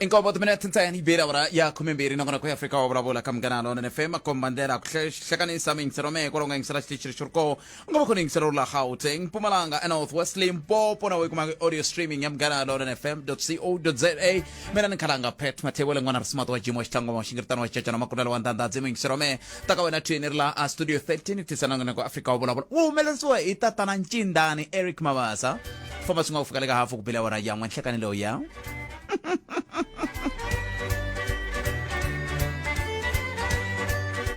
Inkombo timinete ntsena yi bile awara ya 12 nongonoko ya Afrika wa vulavula ka Munghana Lonene FM komba ndlela ku hlekanisa miyingiselo mehe kwalaho nga yingisela xitichi lexi ri kona u nga va khona yingisela ri la Gauteng, Mpumalanga, eNorth West, Limpopo na u yi kumaka audio streaming ya Munghana Lonene FM co za. Mina ni khalanga Pat Mathebule n'wana ri smart wa Jim wa xitlangoma wa xingiritano wa xicacana makunelo wa ndhandhadzi miyingiselo mehe ta ka wena thini ri la a studio 13 tisa nongonoko Afrika wa vulavula wu humelerisiwa hi tatana Ncindani Eric Mabasa. Famba swi nga ku fika le ka hafu ku bile awara ya n'we nhlekani lowu ya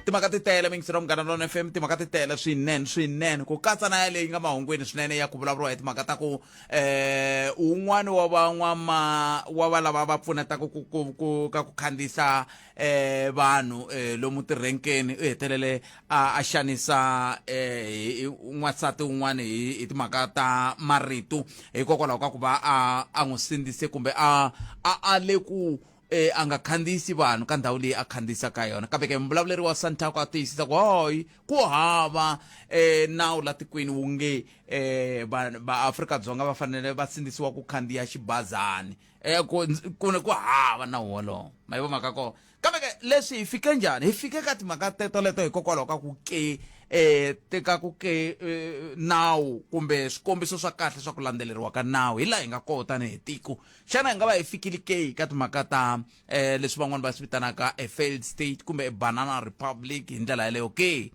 Timhaka ti tele mingiselo Munghana Lona FM, timhaka ti tele swinene swinene, ku katsa na yaleyi nga mahungwini swinene ya ku vulavuriwa hi timhaka ta ku un'wana wa van'wama wa va lava va pfunetaka ku ku ku ka ku khandziyisa vanhu lomu tirenkeni u hetelele a xanisa hi n'wansati un'wana hi timhaka ta marito hikokwalaho ka ku va a n'wi sindzise kumbe a ale ku a nga khandziyisi vanhu ka ndhawu leyi a khandziyisa ka yona. Kambe ke muvulavuleri wa Santaco a tiyisisa ku hayi, ku hava nawu la tikweni wu nge va Afrika-Dzonga va fanele va sindzisiwa ku khandziya xibazani. Ku ku hava nawu wolowo. Ma yi vo mhaka kona. Kambe ke leswi hi fike njhani? Hi fike ka timhaka teto leto hikokwalaho ka ku ke teka ku ke nawu kumbe swikombiso swa kahle swa ku landzeleriwa ka nawu hi laha hi nga koho tanihi tiko. Xana hi nga va hi fikile ke ka timhaka ta leswi van'wana va swi vitanaka a failed state kumbe a banana republic hi ndlela yaleyo ke?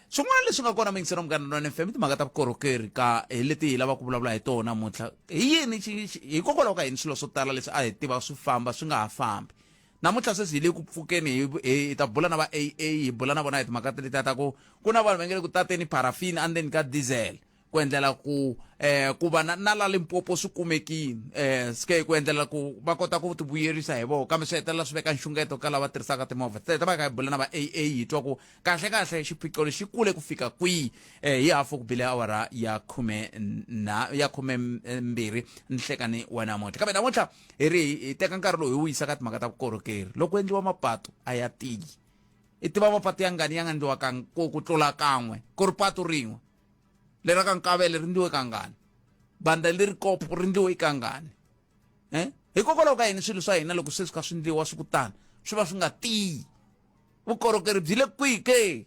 Swin'wana leswi nga kona mingiselo Munghana Lonene FM i timhaka ta vukorhokeri ka hi leti hi lavaka ku vulavula hi tona namuntlha. Hi yini hikokwalaho ka yini swilo swo tala leswi a hi tiva swi famba swi nga ha fambi? Namuntlha sweswi hi le ku pfukeni hi, hi, hi ta bula na va AA, hi bula na vona hi timhaka letiya ta ku ku na vanhu va nge le ku tateni parafini endzeni ka diesel ku endlela ku ku va na, na la Limpopo swi kumekini ske ku endlela ku va kota ku tivuyerisa hi vona, kambe swi hetelela swi veka nxungeto ka lava tirhisaka timovha. Se hi ta va hi kha hi bula na va AA hi twa ku kahle kahle xiphiqo lexi xi kule ku fika kwihi hi hafu ku bile awara ya khume na ya khume mbirhi nhlekani wa namuntlha. Kambe namuntlha hi ri hi teka nkarhi lowu hi wu yisa ka timhaka ta vukorhokeri. Loko ku endliwa mapatu a ya tiyi. I tiva mapatu ya ngani ya nga endliwa ka ku ku tlula kan'we ku ri patu rin'we. Lera ka Nkavele ri ndliwe kangani? Banda leri kopo ri ndliwe kangani? Hikokwalaho ka yini swilo swa hina loko se swi kha swi ndliwa swi ku tano swi va swi nga tiyi? Vukorhokeri byi le kwihi ke?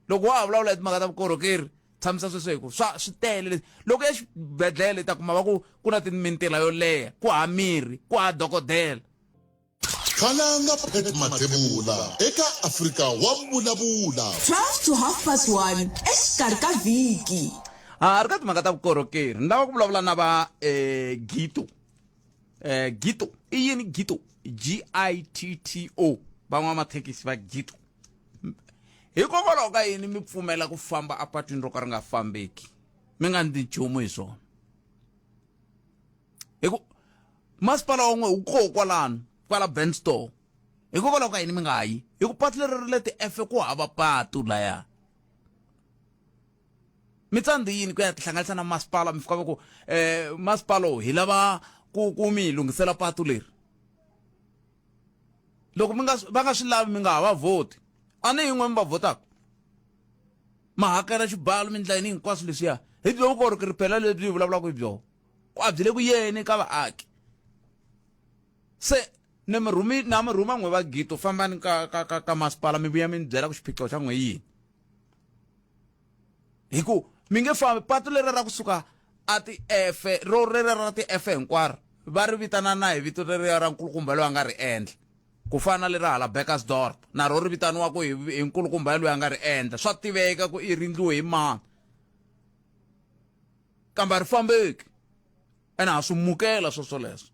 Loko wa ha vulavula hi timhaka ta vukorhokeri, tshamisa sweswo hi ku swa swi tele leswi. Loko ya xibedhlele i ta kuma va ku ku na mintila yo leha, ku ha mirhi, ku ha dokodela. Khalanga Pat Mathebula eka Afrika wa Vulavula. 12 to half past 1 exikarhi ka vhiki. Ha ri ka timhaka ta vukorhokeri, ni lava ku vulavula na va Gitto. Gitto i yini Gitto? G I T T O, van'wamathekisi va Gitto. Hikokwalaho ka yini mi pfumela ku famba apatwini ro ka ri nga fambeki mi nga ndli nchumu hi swona? Hi ku masipala wa n'we wu koho kwalano kwala Benstore, hikokwalaho ka yini mi nga yi? Hi ku patu leri ri le ti-F ku hava patu laya. Mi tsandze yini ku ya tihlanganisa na masipala mi fika va ku masipala hi lava ku mi lunghisela patu leri? Loko mi nga va nga swi lavi mi nga ha va vhoti. A ni yin'we mi va vhotaka. Ma hakela xibalo mi ndla yini hinkwaswo leswiya. Hi byo vukorhokeri phela lebyi hi vulavulaka hi byona. Ku a byi le ku yeni ka vaaki. Se ni mi rhumi na mi rhuma n'we va Gito fambani ka ka ka ka masipala mi vuya mi ni byela ku xiphiqo xa n'we yini. Hi ku mi nge fambi patu leri ra kusuka a ti-F ro rera ra ti-F hinkwaro va ri vitana na hi vito leriya ra nkulukumba loyi a nga ri endla, ku fana na lera hala Burgersdorp na ro ri vitaniwa ku hi nkulukumba loyi a nga ri endla, swa tiveka ku i ri endliwe hi mani, kambe a ri fambeki ene ha swi mukela swo swoleswo.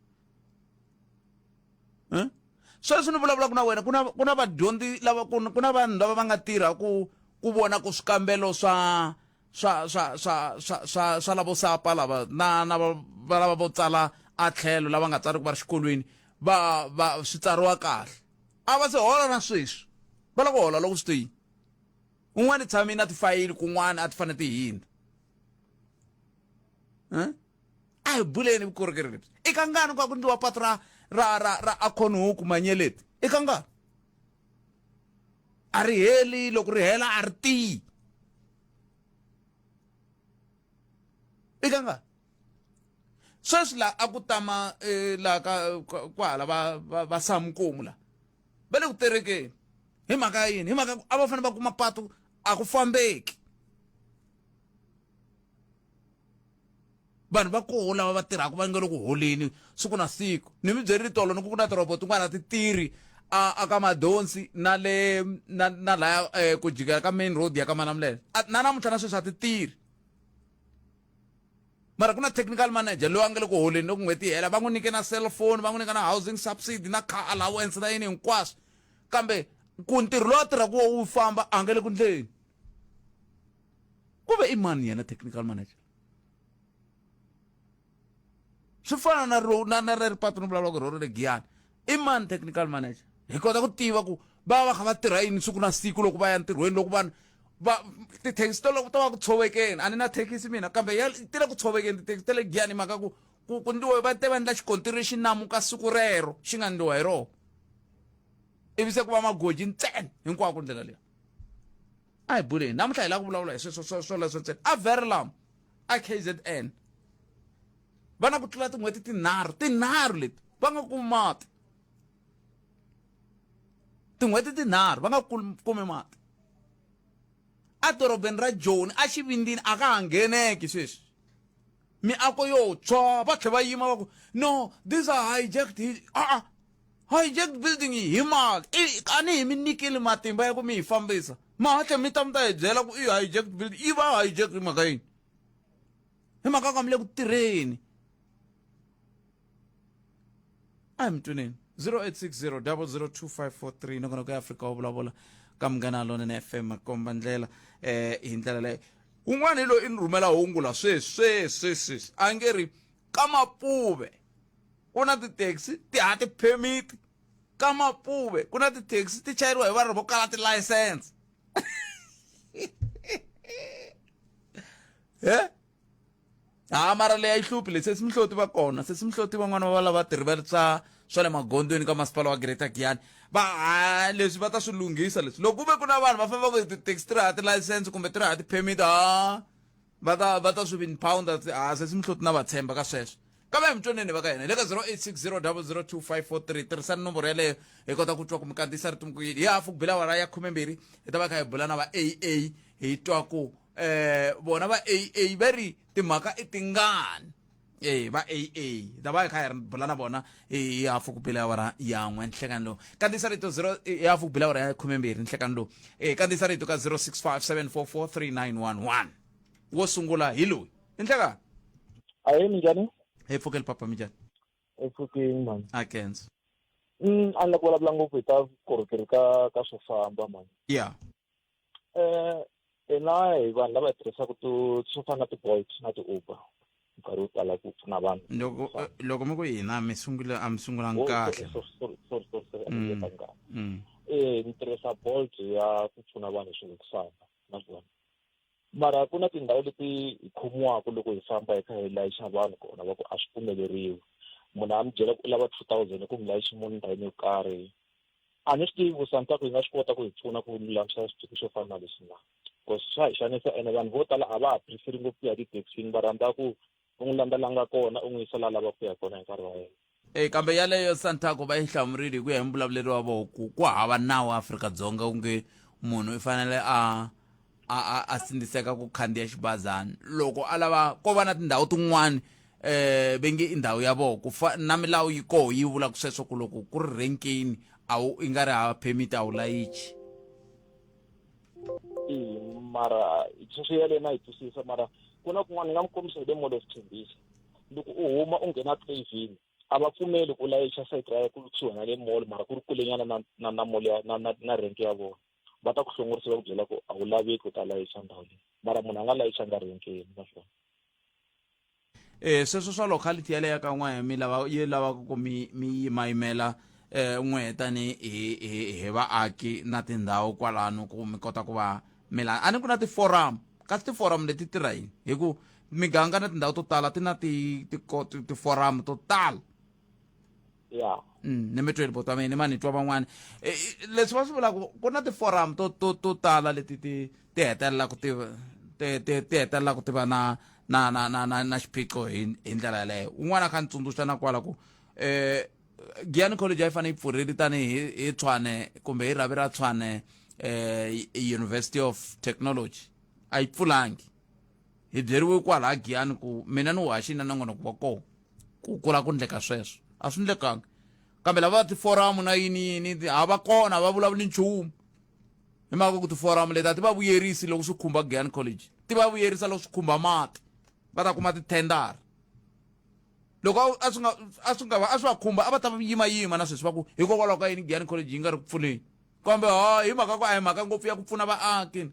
Sweswi ni vulavulaka na wena ku na ku na vadyondzi lava ku ku na vanhu lava va nga tirha ku ku vona ku swikambelo swa swa swa swa swa swa swa lavo sapa lava na na va lava vo tsala a tlhelo lava nga tsariki va ri xikolweni va va swi tsariwa kahle. A va se hola na sweswi, va lava ku hola loko swi te yini. Un'wana i tshame na tifayili kun'wana a ti fanele ti hindza. A hi buleni vukorhokeri lebyi. I ka ngani ku ku ndliwa patu ra ra ra ra Acornhoek Manyeleti? I ka ngani? A ri heli, loko ri hela a ri tiyi. I ka ngani? Sweswi la a ku tama eh, la ka kwahala va va, va Samkomu la va le ku terekeni hi mhaka ya yini? Hi mhaka ku a va fanele va kuma patu a ku fambeki. Vanhu va koho lava va tirhaka va nga le ku holeni siku na siku. Ni mi byerile tolo ni ku ku na tirhobo tin'wana a ti tirhi a a ka Madonsi na le na na laya eh, ku jikela ka main road ya ka Malamulele. Na namuntlha na sweswi a ti tirhi. Mara ku na technical manager loyi a nga le ku holeni loko n'hweti yi hela va n'wi nyike na cellphone, va n'wi nyika na housing subsidy na car allowance na yini hinkwaswo. Kambe ku ntirho lowu a tirhaka wo wu famba a nga le ku ndleni. Ku ve i mani yena technical manager? Swi fana na ro na na ri patu ni vulavulaka hi rona le Giyani. I mani technical manager? Hi kota ku tiva ku va va kha va tirha yini siku na siku loko va ya ntirhweni loko vanhu va tithekisi to loko to va ku tshovekeni a ni na thekisi mina kambe ya ti le ku tshovekeni tithekisi ta le Giyani mhaka ku ku ku ndliwe va te va endla xikontiri lexi namuka siku rero xi nga ndliwa hi rona ivi se ku va magoji ntsena hinkwako ndlela leyi a hi buleni namuntlha hi lava ku vulavula hi sweswo swoleswo ntsena a Verulam a KZN va na ku tlula tin'hweti tinharhu tinharhu leti va nga kumi mati tin'hweti tinharhu va nga kumi mati a dorobeni ra Joni a xivindini a ka ha ngheneki sweswi miako yo tshwa va tlhe va yima va ku no these are hijacked a a hijacked building hi mali a ni hi mi nyikile matimba ya ku mi hi fambisa ma hatle mi ta mi ta hi byela ku i hijacked building yi va hijacked hi mhaka yini hi mhaka ka mi le ku tirheni a hi mi tweneni 0860 002543 nongonoko ya Afrika wo vulavula ka Munghana Lonene FM makomba ndlela eh hi ndlela leyo un'wana hi loyi i ni rhumela hungu la sweswi sweswi sweswi a nge ri ka Mapuve ku na ti-taxi ti ha ti-permit ka Mapuve ku na ti-taxi ti chayeriwa hi vanhu vo kala ti-license he ha mara leyi a yi hluphi leyi sesi mihloti va kona sesi mihloti van'wana va lava tirhi va swa swa le magondzweni ka masipala wa Greater Giyani va ha leswi va ta swi lunghisa leswi loko ku ve ku na vanhu va fambaka hi ti-taxi ti ri ha ti-license kumbe ti ri ha ti-permit ha va ta va ta swi impound ha sesi mihloti na va tshemba ka sweswo kambe hi mitsoneni va ka hina hi le ka 0860 002543 tirhisani nomboro yaleyo hi kota ku twa ku mi kandziyisa rito mi ku yini hi hafu ku bela awara ya khumembirhi hi ta va kha hi bula na va AA hi twa ku eh vona va AA va ri timhaka i tingani eh va AA hi ta va hi kha hi bula na vona hi hafu ku bela awara ya n'we nhlekani lowu kandziyisa rito 0 hi hafu ku bela awara ya khumembirhi nhlekani lowu eh kandziyisa rito ka 0657443911 wo sungula hi loyi i nhlekani Ahee minjhani? Hi pfukeli papa minjhani? Hi pfukeni mani. A kenza. A ni la ku vulavula ngopfu hi ta vukorhokeri ka ka swo famba mani. Yeah. Eh hina hi vanhu lava hi tirhisaka to swo fana na ti-Bolt na ti-Uber nkarhi wo tala ku pfuna vanhu. Loko loko mi ku hina mi sungule a mi sungulanga Oh, kahle. sorry, sorry, sorry, sorry, sorry, a mi yetanga kahle. Eh ni tirhisa Bolt ya ku pfuna vanhu hi swilo ku famba naswona mara ku na tindhawu leti hi khomiwaka loko hi famba hi kha hi layicha vanhu kona va ku a swi pfumeleriwi munhu a mi byela ku u lava 2000 ku mi layicha munhu ndhawini yo karhi a ni swi tivi ku Santaco yi nga swi kota ku hi pfuna ku lulamisa xiphiqo xo fana na lexi na because swa hi xanisa ene vanhu vo tala a va ha preferi ngopfu ku ya tithekisini va rhandza ku u n'wi landza la nga kona u n'wi yisa la lavaka ku ya kona hi nkarhi wa yena E kambe yaleyo Santaco va yi hlamurile hi ku ya hi mbulavuleri wa vona ku ku hava nawu Afrika-Dzonga wu nge munhu i fanele a a a a sindziseka ku khandziya xibazana loko a lava ko va na tindhawu tin'wani eh ve nge i ndhawu ya vona ku fa na milawu yi koho yi vulaka sweswo ku loko ku ri renkeni a wu i nga ri hava permit a wu layichi e mara sweswo yaleyo na yi twisisa mara ku na kun'wana ni nga mi kombisa hi le Mall of Tembisa loko u huma u nghena clavini a va pfumeli ku layicha site ra ku kusuhi na le mall mara ku ri kulenyana na na na mall ya na na na renke ya vona va ta ku hlongorisa va ku byela ku a wu laveki u ta layicha ndhawu leyi mara munhu a nga layichanga renkeni naswona eh sweswo swa locality yaleyo ka n'we mi lava yi lavaka ku mi mi yimayimela eh n'we tani hi hi hi vaaki na tindhawu kwalano ku mi kota ku va mi la a ni ku na ti-forum kasi ti-forum leti tirha yini hi ku miganga na tindhawu to tala ti na ti ti ti-forum to tala ya ni mi tweli bota mina ni ma ni twa van'wana e, e, leswi va swi vulaka ku na ti-forum to to to tala leti ti ti hetelelaka ti ti ti ti hetelelaka ti va na Na na na na na xiphiqo hi hi ndlela yaleyo. Un'wana a kha ni tsundzuxa na kwala ku Giyani College a yi fanele yi pfurile tanihi hi Tshwane kumbe hi rhavi ra Tshwane University of Technology a yi pfulangi. Hi byeriwe kwala Giyani ku mina ni wu haxini na nongonoko wa kona ku kula ku ndleka sweswo a swi ndlekanga kambe lava va tiforamu na yini yini a va kona a va vulavuli nchumu hi mhaka ku tiforamu leti a ti va vuyerisi loko swi khumba Giyani College ti va vuyerisa loko swi khumba mati va ta kuma tithendara loko a swi nga a swi nga va a swi va khumba a va ta yima yima na sweswi va ku hikokwalaho ka yini Giyani College yi nga ri ku pfuneni kambe ha hi mhaka ku a hi mhaka ngopfu ya ku pfuna vaaki.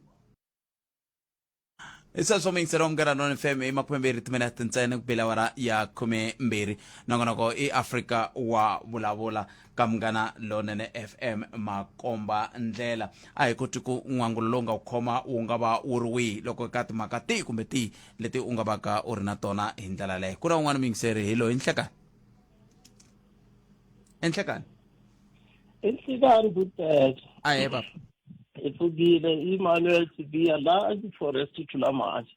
Hi sweswo muyingiseri wa Munghana Lonene FM i 20 timinete ntsena ku bile awara ya 12 nongonoko i Afrika wa vulavula ka Munghana Lonene FM makomba ndlela a hi koti ku n'wangulo lowu nga wu khoma wu nga va wu ri wihi loko ka timhaka tihi kumbe tihi leti u nga vaka u ri na tona hi ndlela leyo ku na un'wana muyingiseri hi loyi nhlekani enhlekani. Enhlekani good. Ahe baba. Hi pfukile Emmanuel Sibiya la a forest Thulamahashe.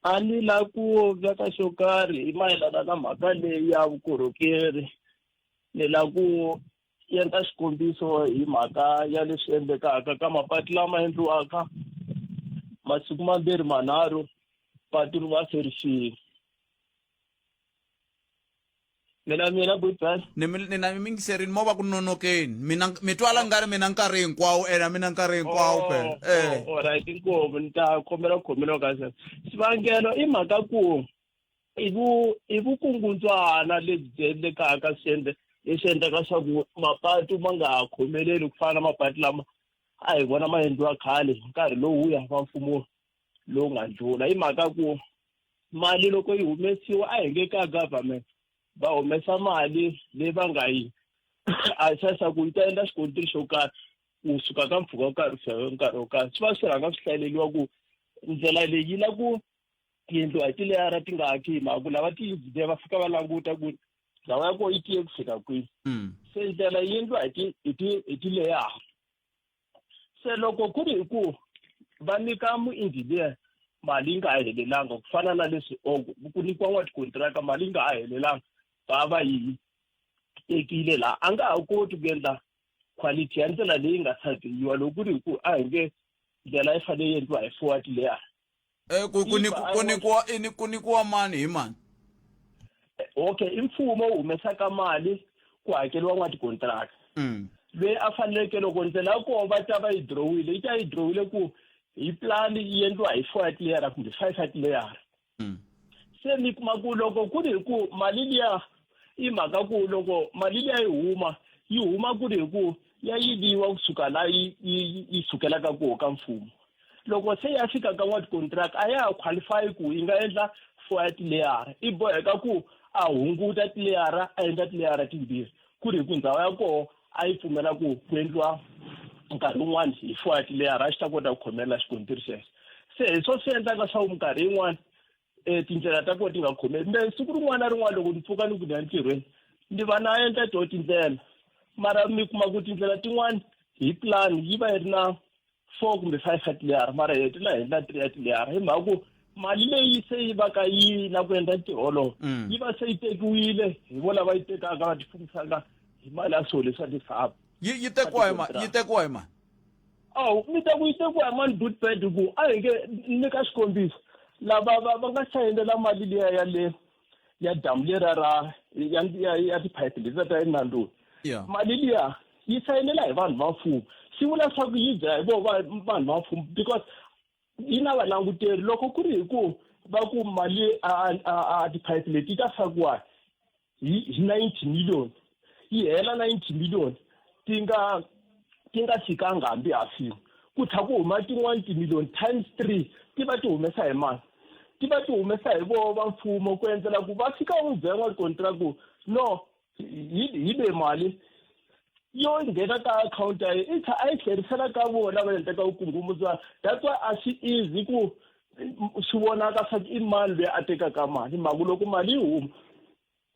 A ni la ku veka xo karhi hi mayelana na mhaka leyi ya vukorhokeri. Ni la ku endla xikombiso hi mhaka ya leswi endlekaka ka mapatu lama endliwaka masiku mambirhi manharhu patu ri va se ri file. Mina good bye. Ni ni na mi mingiserini mo va ku nonokeni mina mi twala nga ri mina nkarhi hinkwawo ena mina nkarhi hinkwawo phela eh. Oh, alright inkomu ni ta kombela ku khomeliwa ka sweswo xivangelo i mhaka ku i vu i vukungundzwana lebyi byi endlekaka swi endle leswi endlaka swa ku mapatu ma nga ha khomeleli ku fana na mapatu lama a hi vona ma endliwa khale hi nkarhi lowuya wa mfumo lowu nga ndlula. Hi mhaka ku mali loko yi humesiwa a hi nge ka government va humesa mali leyi va nga yi assessa ku yi ta endla xikontiri xo karhi kusuka ka mpfhuka wo karhi ku fika nkarhi wo karhi swi va swi rhanga swi hlayeleriwa ku ndlela leyi yi la ku endliwa hi tileyara ti nga aki hi mhaka ku lava ti-engineer va fika va languta ku ndhawu ya kona yi tiye ku fika kwihi. Se ndlela yi endliwa hi ti hi ti hi tileyara. Se loko ku ri hi ku va nyika muinjhiniya mali yi nga ha helelanga ku fana na leswi or ku nyikiwa n'watikontiraka mali yi nga ha helelanga va va yi tekile laha a nga ha koti ku endla quality ya ndlela leyi nga surveyiwa loko ku ri hi ku a hi nge ndlela yi fanele yi endliwa hi forward leya. Ku ku ku nyikiwa i ku nyikiwa mani hi mani? Okay i mfumo wu humesaka mali ku hakeriwa n'watikontiraka loyi a faneleke loko ndlela ya koho va ta va yi dirowile yi ta yi dirowile ku hi plan yi endliwa hi four layer kumbe five layer. Se mi kuma ku loko ku ri hi ku mali liya i mhaka ku loko mali liya yi huma yi huma ku ri hi ku ya yiviwa kusuka la yi yi yi sukelaka koho ka mfumo loko se ya fika ka n'watikontiraka a ya ha qualify ku yi nga endla four ya tileyara i boheka ku a hunguta tileyara a endla tileyara timbirhi ku ri hi ku ndhawu ya koho a yi pfumela ku ku endliwa nkarhi wun'wani hi four ya tileyara a xi ta kota ku khomelela xikontiri xexo. Se hi swo swi endlaka swa ku minkarhi yin'wani um tindlela ta kona ti nga khomeli me siku rin'wana na rin'wana loko ni pfuka ni ku ni ya ntirhweni ni va na endla toho tindlela mara mi kuma ku tindlela tin'wani hi plan yi va yi ri na 4 kumbe 5 ya tileyara mara hi hetelela hi endla 3 ya tileyara hi mhaka ku mali leyi se yi va ka yi la ku endla ntirho wolowo yi va se yi tekiwile hi vo lava yi tekaka va tifumisaka hi mali ya swilo leswa tifamba. Yi tekiwa hi mani? Yi tekiwa hi mani? Awu mi ta ku yi tekiwa hi mani Bootbed ku a hi nge nyika xikombiso lava va va nga sayinela mali liya ya le ya damu leriya ra ya ya ya tiphayiphi letiya ta enandoni mali liya yi sayinela hi vanhu va mfumo swi vula leswaku yi dya hi vo vanhu va mfumo because yi na valanguteri loko ku ri hi ku va ku mali a tiphayiphi leti yi ta fakiwa hi 90 million yi hela 90 million ti nga ti nga fikanga hambi hafini ku tlha ku huma tin'wani timiliyoni times 3 ti va ti humesa hi mali ti va ti humesa hi voho va mfumo ku endlela ku va fika n'wi byela n'watikontiraka ku no hi le mali yo nghena ka akhawunti ya yena i tlha a yi tlherisela ka vona va endlaka vukungumundza that's why a swi easy ku swi vonaka swa ku i mani loyi a tekaka mali mhaka loko mali yi huma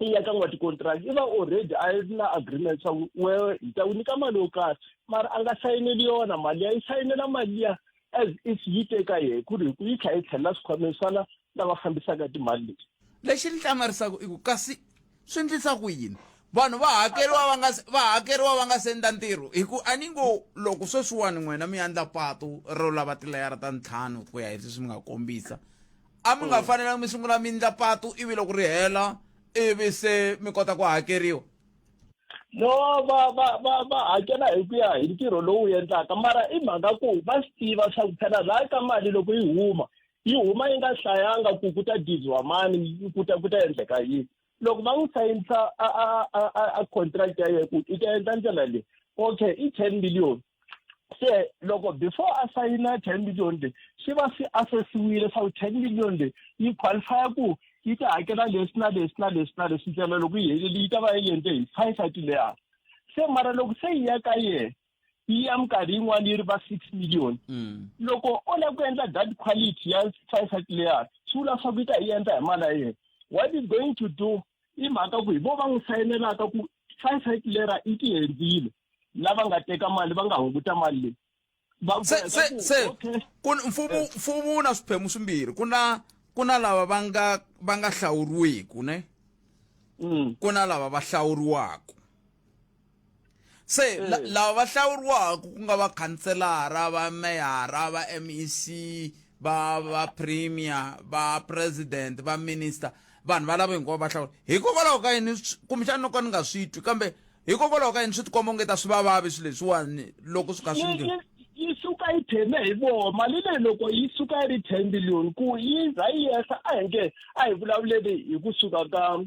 i ya ka n'watikontiraka i va already a yi na agreement swa ku wehe hi ta ku nyika mali yo karhi mara a nga sayineli yona mali ya yi sayinela mali liya. As if yi te ka yehe ku ri hi ku yi tlha yi tlhelela swikhwameni swa la lava fambisaka timali leti. Lexi ni hlamarisaka i ku kasi swi ndlisa ku yini vanhu va hakeriwa va nga va hakeriwa va nga se endla ntirho hi ku a ni ngo loko sweswiwani n'wina mi endla patu ro lava tileyara ta ntlhanu ku ya hi leswi mi nga kombisa a mi nga fanelanga mi sungula mi endla patu ivi loko ri hela ivi se mi kota ku hakeriwa. No, va va va va hakela hi ku ya hi ntirho lowu endlaka, mara i mhaka ku va swi tiva swa ku phela laha ka mali loko yi huma, yi huma yi nga hlayanga ku ku ta diziwa mani, ku ta ku ta endleka yini. Loko va n'wi sayinisa a a a a a contract ya yena ku i ta endla ndlela leyi, okay i 10 million. Se loko before a sayina 10 million leyi, swi va swi assessiwile swa ku 10 million leyi yi qualify ku yi ta hakela leswi na leswi na leswi na leswi, ndlela loko yi helile yi ta va yi endle hi five ya tileyara. Se mara loko se yi ya ka yena, yi ya minkarhi yin'wana yi ri va 6 million. Loko o lava ku endla that quality ya five ya tileyara, swi vula swa ku yi ta yi endla hi mali ya yena. What is going to do i mhaka ku hi vo va n'wi sayinelaka ku five ya tileyara i ti endlile, lava nga teka mali va nga hunguta mali leyi. Se se se ku mfumo mfumo wu na swiphemu swimbirhi, ku na ku na lava va nga va nga hlawuriwiki ne, ku na lava va hlawuriwaka. Se lava va hlawuriwaka ku nga va khanselara, va meyara, va MEC, va va premier, va president, va minister, vanhu va lava hinkwavo va hlawula. Hikokwalaho ka yini kumbexana no ka ni nga swi twi, kambe hikokwalaho ka yini swi tikomba onge ta swi va vavi swilo leswiwani loko swi kha swi nge yi suka yi pheme hi voho mali leyi loko yi suka yi ri 10 billion ku yi za yi yehla, a hi nge a hi vulavuleli hi kusuka ka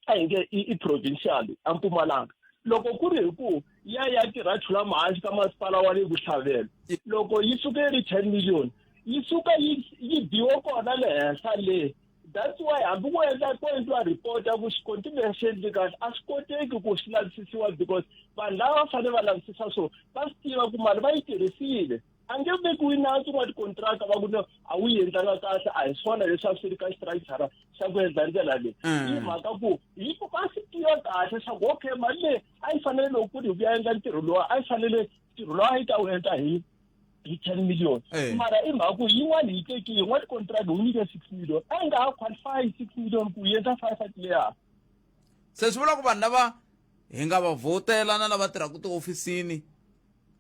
a hi nge i provincial a Mpumalanga, loko ku ri hi ku ya ya tirha chula mahansi ka masipala wa le Vuhlavelo, loko yi suka yi ri 10 million yi suka yi yi biwa kona le henhla le. That's why hambi ku endla ku endliwa report ya ku xikontinere xi endli kahle, a swi koteki ku swi lavisisiwa because vanhu lava va fanele va lavisisa so va swi tiva ku mali va yi tirhisile. A nge vekiwi nandzu wa tikontraka va ku no a wu yi endlanga kahle, a hi swona leswi a swi ri ka structure xa ku endla ndlela leyi. Hi mhaka ku hi ku va swi tiva kahle swa ku okay mali leyi a yi fanele loko ku ri hi ku ya endla ntirho lowu a yi fanele ntirho lowu a yi ta wu endla hi hi 10 million, mara i mhaka ku yin'wana yi tekile yin'wana contract wu nyike 6 million, a yi nga ha qualify 6 million ku yi endla five five leya. Se swi vula ku vanhu lava hi nga va vhotela na lava tirhaka tihofisini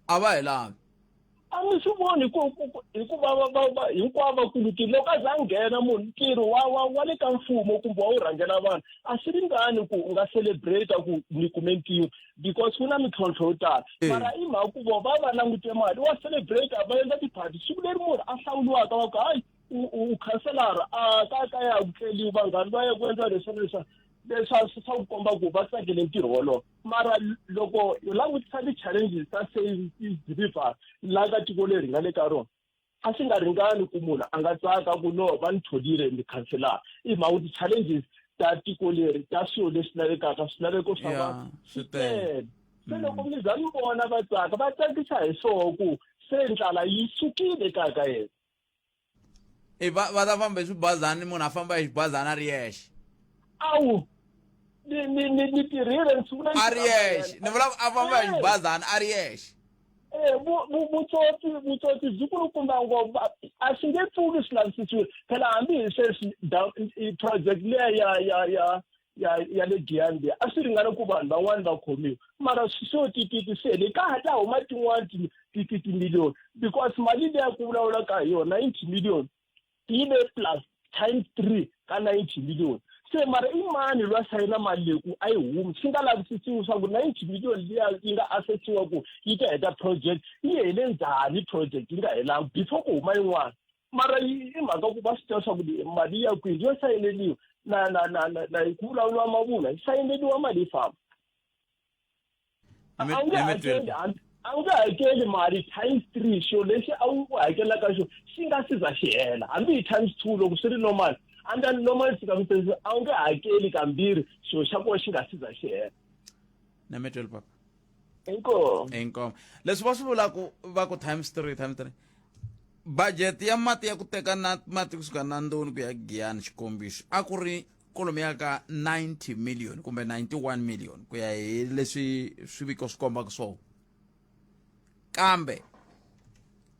a va hi lavi. A mi swi voni hikuva hinkwavo va kulukile. Loko a za a nghena munhu ntirho wa wa wa le ka mfumo kumbe wa wu rhangela vanhu, a swi ringani ku u nga celebrate ku ni kume ntirho because ku na mintlhontlho yo tala. Mara i mhaka ku vo va va langute mali wa celebrate, va endla tiphati siku leri munhu a hlawuriwaka va ku hayi u khanselara a ka ka ya ku tleliwi vanghani va ya ku endla leswi na leswi leswi swa ku komba ku va tsakele ntirho wolowo. Mara loko u langutisa ti-challenges ta save deliver la ka tiko leri nga le ka rona, a swi nga ringani ku munhu a nga tsaka ku no va ni tholile ni khanselara. I mhaka ku ti-challenges ta tiko leri ta swilo leswi lavekaka swilaveko swa vanhu swi tele. Se loko mi za mi vona va tsaka, va tsakisa hi swoho ku se ndlala yi sukile kaya ka yena. E va va ta famba hi swibazani, munhu a famba hi xibazana a ri yexe. Awu ni ni ni ni tirhile ni sungula a ri yexe, ni vula a famba hi xibazana a ri yexe. Eh vutsotsi vutsotsi byi kulukumba ngopfu, a swi nge pfuki swi lavisisiwile phela. Hambi hi sweswi project leya ya ya ya ya ya le Giyani leyi a swi ringana ku vanhu van'wani va khomiwa, mara swo tititi swi hele ka ha ta huma tin'wani timiliyoni because mali leya ku vulavulaka hi yona 90 million yi ve plus times 3 ka 90 million. Se mara i mani lwa sayina mali leyi ku a yi humi swi nga lavisisiwi swa ku 90 million liya yi nga assessiwa ku yi ta heta project yi hele njhani project yi nga helanga before ku huma yin'wana? Mara i mhaka ku va swi tiva swa ku mali ya kwini yo sayineliwa na na na na na ku vulavuriwa mavunwa, yi sayineliwa mali yi famba. A wu nge hakeli, a wu nge hakeli mali times 3 xo lexi a wu hakelaka xo xi nga si za xi hela, hambi hi times 2 loko swi ri normal, under normal circumstances a wu nge hakeli kambirhi xilo xa kona xi nga si za xi hela. Nametweli papa. Inkomu. Inkomu. Leswi va swi vulaka va ku times 3 times 3 budget ya mati ya ku teka na mati kusuka Nandoni ku ya Giyani, xikombiso, a ku ri kolomu ya ka 90 million kumbe 91 million ku ya hi leswi swiviko swi kombaka swona, kambe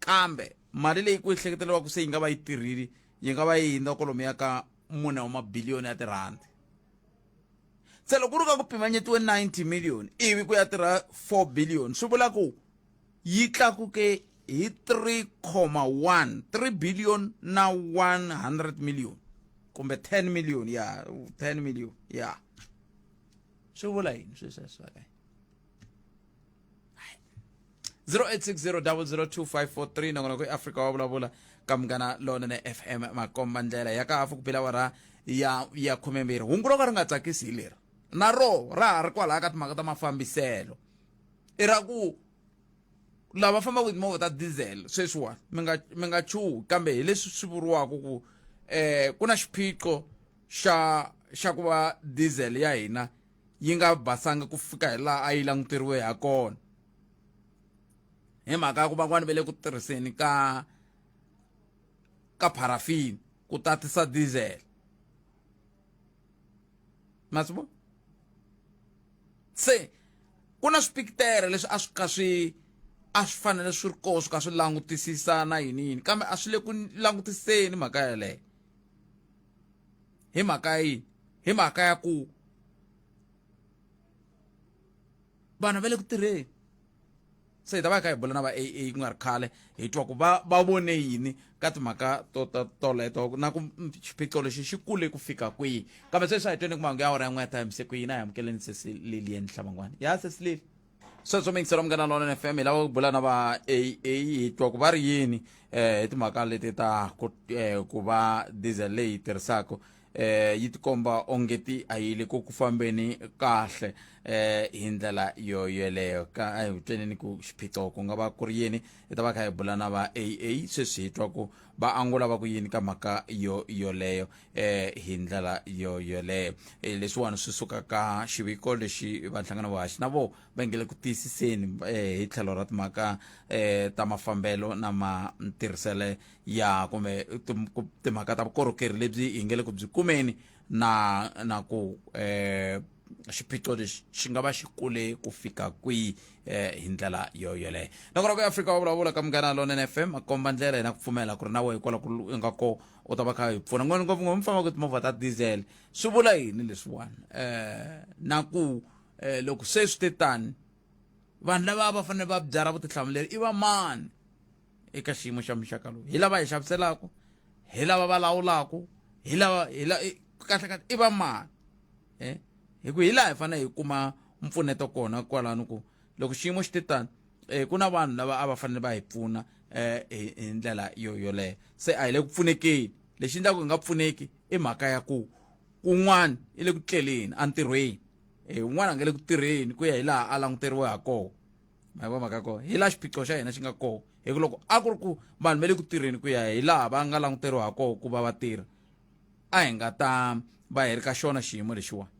kambe Mali leyi ku ehleketeleriwaka se yi nga va yi tirhile yi nga va yi hindza kwalomuya ka mune wa mabiliyoni ya tirhandi. Se loko ku ri ka ku pimanyetiwe 90 million ivi ku ya tirha 4 billion swi vula ku yi tlakuke hi 3,1 3 billion na 100 million kumbe 10 million ya 10 million ya swi vula yini swi sweswo ka 0860002543 nongonoko i Afrika wa vulavula ka Munghana Lonene FM makomba ndlela ya ka hafu ku bela awara ya ya 12 hungu ro ka ri nga tsakisi hi leri na ro ra ha ri kwalaya ka timhaka ta mafambiselo i ra ku lava fambaka hi timovha ta diesel sweswiwani mi nga mi nga chuhi kambe hi leswi swi vuriwaka ku eh ku na xiphiqo xa xa ku va diesel ya hina yi nga basanga ku fika hi laha a yi languteriwe ha kona hi mhaka ya ku van'wani va le ku tirhiseni ka ka parafini ku tatisa diesel ma swi vona se ku na swipikitere leswi a swi ka swi a swi fanele swi ri koho swi ka swi langutisisa na yini yini kambe a swi le ku langutiseni mhaka yeleyo hi mhaka ya yini hi mhaka ya ku vanhu va le ku tirheni se hi ta va hi kha hi bula na va AA ku nga ri khale hi twa ku va va vone yini ka timhaka to to toleto na ku xiphiqo lexi xi kule ku fika kwihi kambe sweswi a hi tweni ku mahungu ya awara ya n'we ya time se ku yini a hi amukeleni sesi Lilian Hlabangwana ya sesi Lili sweswo mingiselo Munghana Lonene FM hi lava ku bula na va AA hi twa ku va ri yini eh hi timhaka leti ta ku eh, ku va diesel leyi tirhisaka eh yi tikomba ongeti a yi le ku ku fambeni kahle eh hi ndlela yo yeleyo ka a hi tweneni ku xiphiqo ku nga va ku ri yini hi ta va kha hi bula na va AA sweswi hi twa ku va angula va ku yini ka mhaka yo yoleyo eh hi ndlela yo yoleyo eh, leswiwani swi suka ka xiviko lexi va nhlangano wa haxi na vo va nge le ku tiyisiseni eh, hi tlhelo ra timhaka eh, ta mafambelo na matirhisele ya kumbe timhaka ta vukorhokeri lebyi hi nge le ku byi kumeni na na ku eh xiphiqo lexi xi nga va xi kule ku fika kwihi eh hi ndlela yo yoleyo nakona ku Afrika wa vulavula ka Munghana Lonene FM a komba ndlela yena ku pfumela ku ri na wehe kwala ku i nga ko u ta va kha hi pfuna ngopfu ngopfu mi fambaka timovha ta diesel swi vula yini leswiwani eh na ku eh loko se swi te tani vanhu lava va fanele va byara vutihlamuleri i va mani eka xiyimo xa muxaka lowu hi lava hi xaviselaka hi lava va lawulaka hi lava hi la kahle kahle i va mani eh hi ku hi laha hi fanele hi kuma mpfuneto kona kwalano ku loko xiyimo xi te tani eh ku na vanhu lava a va fanele va hi pfuna eh hi ndlela yo yoleyo se a hi le ku pfunekeni lexi endlaka hi nga pfuneki i mhaka ya ku kun'wana i le ku tleleni entirhweni eh un'wana a nga le ku tirheni ku ya hi laha a languteriwe ha kona ma yi mhaka kona hi laha xiphiqo xa hina xi nga kona hi ku loko a ku ri ku vanhu va le ku tirheni ku ya hi laha va nga languteriwa ha kona ku va va tirha a hi nga ta va hi ri ka xona xiyimo lexiwani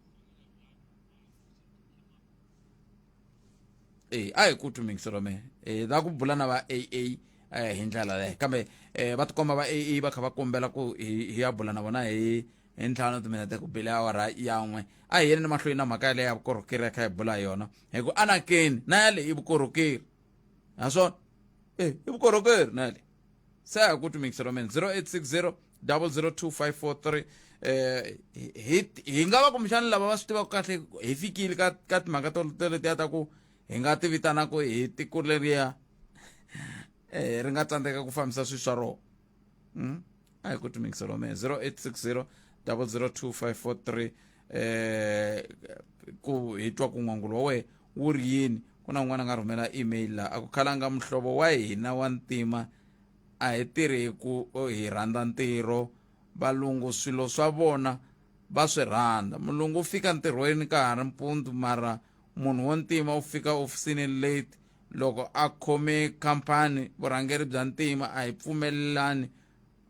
e a hi ku twi mingiselo me e la ku bula na va AA eh, hi ndlela leyo kambe eh, va tikomba va AA va kha va kombela ku hi ya bula na vona hi hi ntlhanu timinete ku bile awara ya n'we a hi yeni ni mahlweni na mhaka yaleyo ya vukorhokeri ya kha hi bula yona hi ku anakeni na yale i vukorhokeri naswona e i vukorhokeri na yale se a hi ku twi mingiselo mina 0860 002543 eh hi hi nga va kumbexana lava va swi tivaka kahle hi fikile ka ka timhaka to letiya ta ku hi nga ti vitana ku hi tiko leriya eh ri nga tsandzeka ku fambisa swilo swa rona a hi ku twi mingiselo me 0860 002543 eh ku hi twa ku n'wangulo wa wena wu ri yini ku na un'wana a nga rhumela email la a ku khalanga muhlovo wa hina wa ntima a hi tirhi hi ku hi rhandza ntirho valungu swilo swa vona va swi rhandza mulungu u fika ntirhweni ka ha ri mpundzu mara munhu wo ntima u fika ofisini late loko a khome khampani vurhangeri bya ntima a hi pfumelelani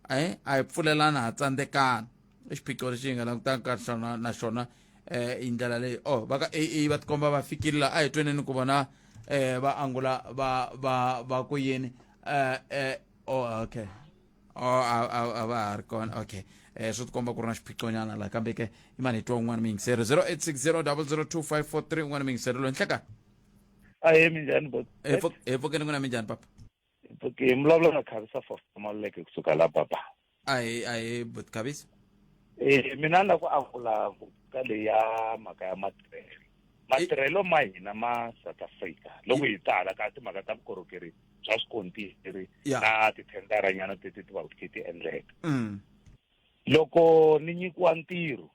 a hi pfulelani ha tsandzekana i xiphiqo lexi hi nga langutaka xona na xona eh hi ndlela leyi oh va ka AA va tikomba va fikile la a hi tweneni ku vona eh va angula va va va ku yini eh eh oh okay oh a va ha ri kona okay eh swi tikomba ku ri na xiphiqonyana la kambe ke i mani hi twa un'wana miyingiseri 0860 002543 un'wana miyingiseri loyi nhleka Ahee, minjhani bot? Hi pfukeni n'wina minjhani papa? Ke vulavula na Khavisa Foster Maluleke kusuka la Baba. A hi but Khavisa. Eh mina na ku angula ka leyi ya mhaka ya matirhelo. Matirhelo ma hina ma South Africa loko hi tala ka timhaka ta vukorhokeri bya swikontiri na tithendara nyana teti ti va ti ti endleka. Loko ni nyikiwa ntirho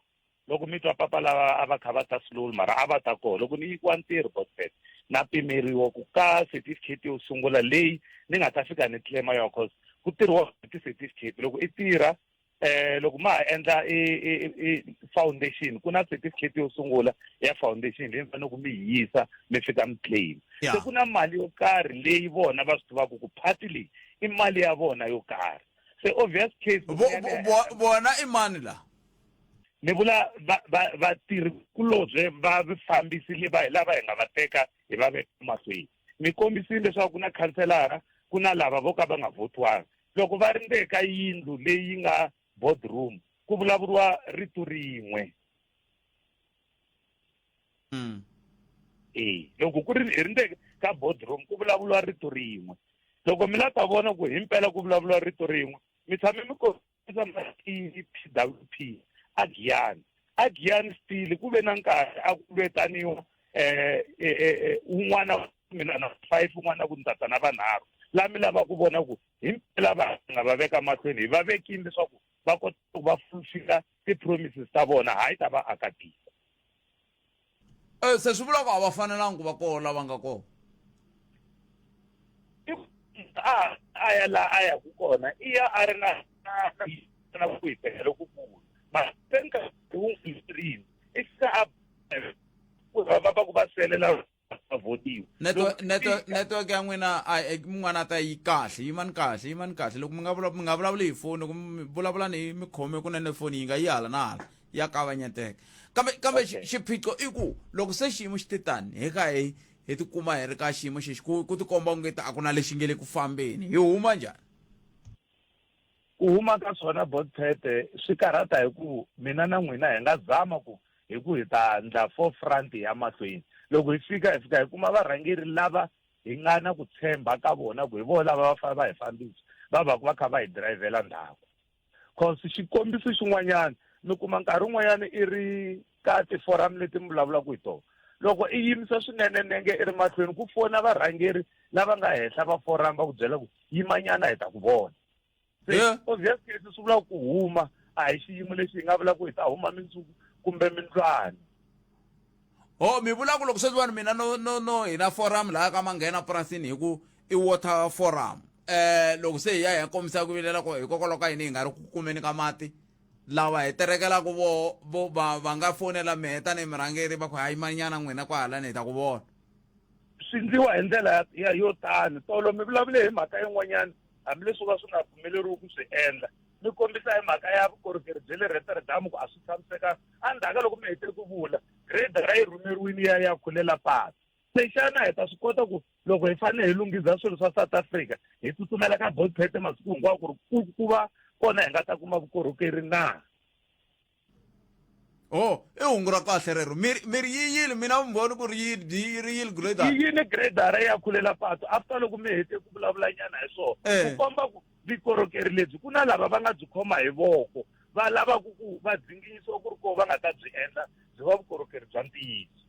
loko mi twa papa lava a va kha va ta slowly mara a va ta kona loko ni nyikiwa ntirho botbet na pimeriwa ku ka certificate yo sungula leyi ni nga ta fika ni claima yona cause ku tirhiwa hi ti-certificate loko i tirha eh loko ma ha endla i foundation ku na certificate yo sungula ya foundation leyi mi faneleke mi yi yisa mi fika mi claim se ku na mali yo karhi leyi vona va swi tivaka ku party leyi i mali ya vona yo karhi se obvious case vona i mani la ni vula vatirhi kulobye va vafambisi leva hi lava hi nga va teka hi va veka mahlweni mi kombisile leswaku ku na khanselara ku na lava vo ka va nga votiwanga loko va ri ndzeni ka yindlu leyi nga boardroom ku vulavuriwa rito rin'we e loko ku ri hi ri ndzeni ka boardroom ku vulavuriwa rito rin'we loko mi la ta vona ku himpela ku vulavuriwa rito rin'we mi tshame mi kombisa PWP a Giyani a Giyani still ku ve na nkarhi a ku lwetaniwa un'wana mina na 5 un'wana ku ni tata na vanharhu la mi lava ku vona ku himpela va nga va veka mahlweni hi va vekini leswaku va kota ku va fulfilla ti-promises ta vona hayi ta vaakatiko. Se swi vula ku a va fanelanga ku va kona lava nga kona a a ya laha a yaku kona i ya a ri na na ku hiteka lokukulu mara se nkarhi wun'wana i fika a va va ku va selela va votiwa network ya n'wina a mun'wana a ta yi kahle yimani kahle yimani kahle loko mi nga mi nga vulavuli hi foni loko mi vulavula ni mi khome kunene foni yi nga yi hala na hala ya kavanyeteka kambe kambe xiphiqo i ku loko se xiyimo xi te tani hi kha hi hi tikuma hi ri ka xiyimo xexi ku ku tikomba ongeti a ku na lexi nge le ku fambeni hi huma njhani ku huma ka swona botpete swi karhata hi ku mina na n'wina hi nga zama ku hi ku hi ta ndla forefront ya mahlweni loko hi fika hi fika hi kuma varhangeri lava hi nga na ku tshemba ka vona ku hi vona lava va fanele va hi fambisa va va ku va kha va hi dirayivhela ndhaku cause xikombiso xin'wanyana mi kuma nkarhi wun'wanyana i ri ka tiforamu leti mi vulavulaka hi tona loko i yimisa swinene nenge i ri mahlweni ku fona varhangeri lava nga henhla va foramu va ku byela ku yimanyana hi ta ku vona se obvious case swi vula ku huma a hi xiyimo lexi hi nga vula ku hi ta huma mindzuku kumbe mindlwana ho mi vula ku loko sweswiwani mina no no no hi na forum laha ka manghena purasini hi ku i water forum eh loko se hi ya hi ya kombisa ku vilela ku hikokwalaho ka yini hi nga ri ku kumeni ka mati lava hi terekelaka vo vo va va nga fonela mehe tanihi murhangeri va ku hayi manyana n'wina kwahalani hi ta ku vona swi ndliwa hi ndlela ya yo tani tolo mi vulavule hi mhaka yin'wanyana hambileswi va swi nga pfumeleriwi ku swi endla mi kombisa hi mhaka ya vukorhokeri bya le Rotterdam ku a swi tshamisekanga endzhaku ka loko mi hete ku vula grader yi rhumeriwile ya ya khulela patu se xana hi ta swi kota ku loko hi fanele hi lunghiza swilo swa South Africa hi tsutsumela ka Botpete masiku hinkwawo ku ri ku va kona hi nga ta kuma vukorhokeri na oh i hungu ra kahle rero mi mi ri yi yini mina mi voni ku ri yi ri yini grader yi yini grader ya khulela patu after loko mi hete ku vulavula nyana hi swona eh. ku komba ku vukorhokeri lebyi ku na lava va nga byi khoma hi voko va lavaku ku va dzinginyisiwa ku ri koho va nga ta byi endla byi va vukorhokeri bya ntiyiso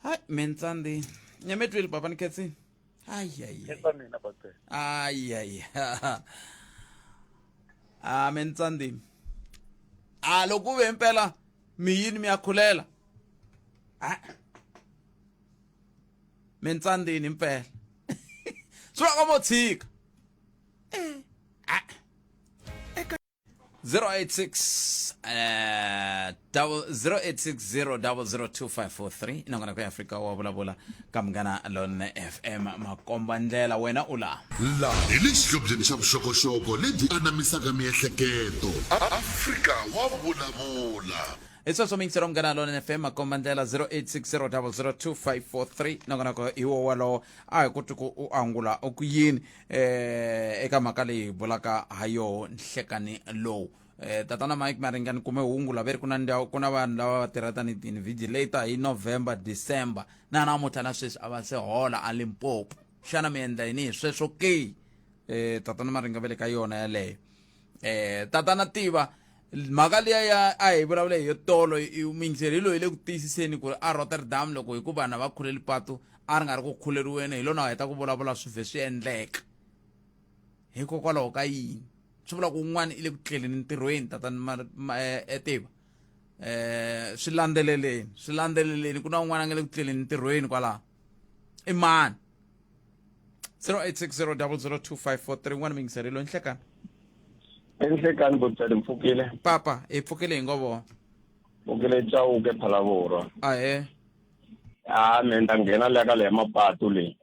hayi mintsandi nyametwile papa ni khetsini ayi a mintsandi a loko ku ve impela mi yini mi ya khulela a mintsandini impela swi va ka mo tshika eh 086 0860002543 inongona ku Afrika wa vulavula ka Munghana Lonene FM makomba ndlela wena u la La hi le xihlobyeni xa vuxokoxoko lebyi anamisaka miehleketo. Afrika wa vulavula. Hi sweswo miyingiselo Munghana Lonene FM makomba ndlela 0860002543 nongonoko hi wo walowo a hi koti ku u angula u ku yini eh eka mhaka leyi hi bulaka ha yoho nhlekani lowu eh tatana Mike Maringa ni kume hungu la veri ku na ndhawu ku na vanhu lava va tirha tanihi ti-invigilator hi November December na namuntlha na sweswi a va se hola a Limpopo. Xana mi endla yini hi sweswo ke? Tatana Maringa va le ka yona yaleyo. Tatana Tiva, mhaka liya ya a hi vulavula hi yo tolo, muyingiseri hi loyi le ku tiyisiseni ku ri a Rotterdam loko hi ku vanhu a va khuleli patu a ri nga ri ku khuleriweni, hi lona a heta ku vulavula swi vhe swi endleka. Hikokwalaho ka yini? Swi vula ku un'wana i le ku tleleni ntirhweni, tatana Tiva. Swi landzeleleni, swi landzeleleni, ku na un'wana a nga le ku tleleni ntirhweni kwalaho. I mani? 0860002543 n'wana muyingiseri loyi. Nhlekani. Enhlekani Botsali, mpfukile. Papa, hi pfukile hi ngo vona. Pfukile Chauke Phalavurwa. Ahe. A me ni ta nghena leya ka leya mapatu leyi.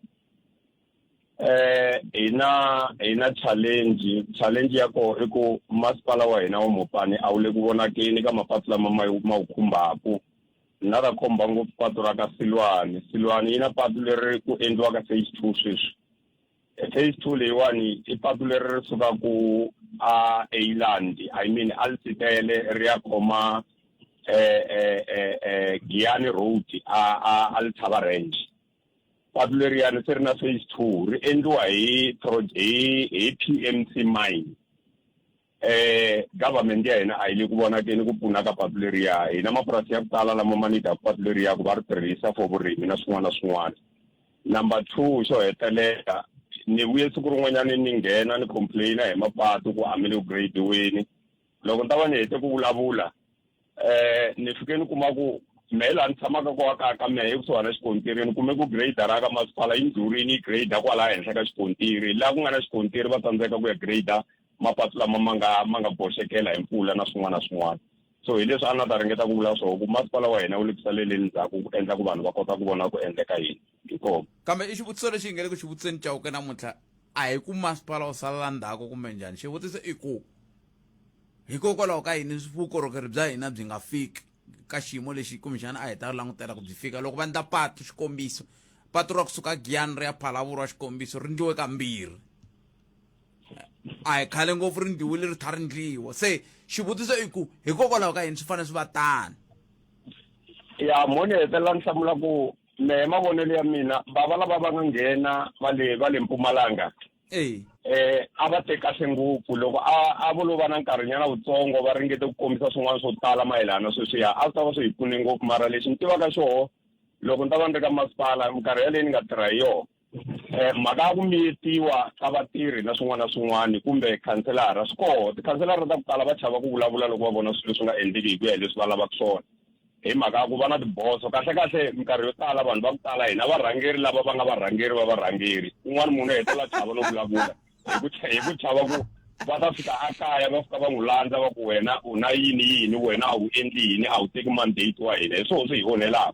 Hina challenge ya koho i ku masipala wa hina wa Mopani a wu le ku vonakeni ka mapatu lama ma wu khumbaku. Na ra khomba ngopfu patu ra ka Silwani. Silwani yi na patu leri ku endliwaka phase 2 sweswi. Phase 2 leyiwani i patu leri ri sukaku a Eiland, I mean a Letsitele, ri ya khoma Giyani Road a Letaba Ranch. Patu leriyani se ri na phase 2, ri endliwa hi PMC Mine. Government ya hina a yi le ku vonakeni ku pfuna ka patu leriya. Hina mapurasi ya ku tala lama ma need-aku patu leriya ku va ri tirhisa for vurimi na swin'wana na swin'wana. Number 2, xo hetelela, ni vuye siku rin'wanyani ni nghena ni complain-a hi mapatu ku a mi le ku grade-weni. Loko ni ta va ni hete ku vulavula, ni fike ni kuma ku mehe laha ni tshamaka kona kaya ka mehe ekusuhani na xikontiri, ni kume ku grader ka masipala yi ndlhurini yi grader kwalaya henhla ka xikontiri. Laha ku nga na xikontiri va tsandzeka ku ya grader mapatu lama ma nga boxekela hi mpfula na swin'wana na swin'wana. So hi leswi a na ta ringeta ku vula swona, ku masipala wa hina wu le ku saleleni ndzhaku ku endla ku vanhu va kota ku vona ku endleka yini. Inkomu. Kambe i xivutiso lexi hi nga le ku xi vutiseni Chauke namuntlha, a hi ku masipala wu salela ndzhaku kumbe njhani. Xivutiso i ku hikokwalaho ka yini vukorhokeri bya hina byi nga fiki ka xiyimo lexi kumbexana a hi ta langutela ku byi fika loko va endla patu. Xikombiso, patu ra kusuka Giyani ri ya Phalavurwa, xikombiso, ri ndliwe kambirhi, a hi khale ngopfu ri ndliwile, ri tlha ri ndliwa se. Xivutiso i ku hikokwalaho ka yini swi fanele swi va tano? Ya mo ni hetelela ni hlamula ku mehe mavonelo ya mina, bava lava va nga nghena va le Mpumalanga a va te kahle ngopfu. Loko a vo lo va na nkarhinyana wutsongo va ringete ku kombisa swin'wana swo tala mayelana na sweswiya, a swi ta va swi hi pfune ngopfu. Mara lexi ni tivaka xoho, loko ni ta va ni ri ka masipala minkarhi yaleyi ni nga tirha hi yona, mhaka ya ku miyetiwa ka vatirhi na swin'wana na swin'wana kumbe khanselara, swi koho tikhanselara ta ku tala va chava ku vulavula loko va vona swilo leswi nga endleki hi ku ya hi leswi va lavaka swona, hi mhaka ya ku va na tiboso. Kahle kahle, minkarhi yo tala vanhu va ku tala hina varhangeri lava va nga varhangeri va varhangeri, un'wana munhu hetelela chava no vulavula hi ku chava ku va ta fika a kaya, va fika va n'wi landza, va ku wena u na yini yini, wena a wu endli yini, a wu teki mandate wa hina. Hi swona swi hi onhelaka.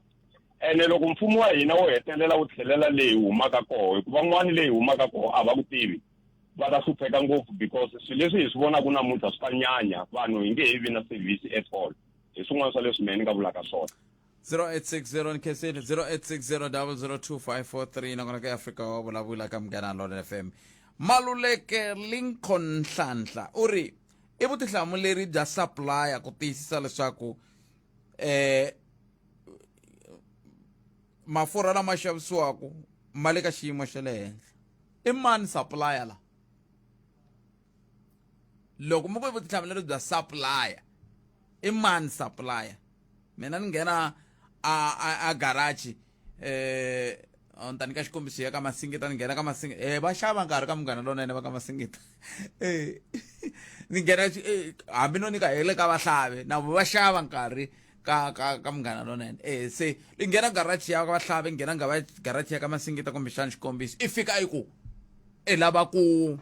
Ene loko mfumo wa hina wo hetelela wu tlhelela leyi humaka koho, hikuva van'wani leyi humaka koho a va ku tivi, va ta hlupheka ngopfu, because swilo leswi hi swi vonaka namuntlha swi ta nyanya, vanhu hi nge he vi na service at all. Hi swin'wana swa leswi mehe ni nga vulaka swona. 0860 nkhensile 0860002543. Nakona ka Afrika wa vulavula ka Munghana Lonene FM. Maluleke Lincoln Nhlanhla u ri i vutihlamuleri bya supplier ku tiyisisa leswaku mafurha lama xavisiwaka ma le ka xiyimo xa le henhla. I mani supplier la? Loko mi ku i vutihlamuleri bya supplier, i mani supplier? Mina ni nghena a garage, ni ta nyika xikombiso ya ka Masingita, ni nghena ka Masingita, va xava nkarhi ka Munghana Lonene, va ka Masingita, ni nghena, hambi no nyika hi le ka Vahlave, na vo va xava nkarhi ka Munghana Lonene. Se i nghena garage ya ka Vahlave, nghena garage ya ka Masingita kumbexana, xikombiso, i fika i ku i lava ku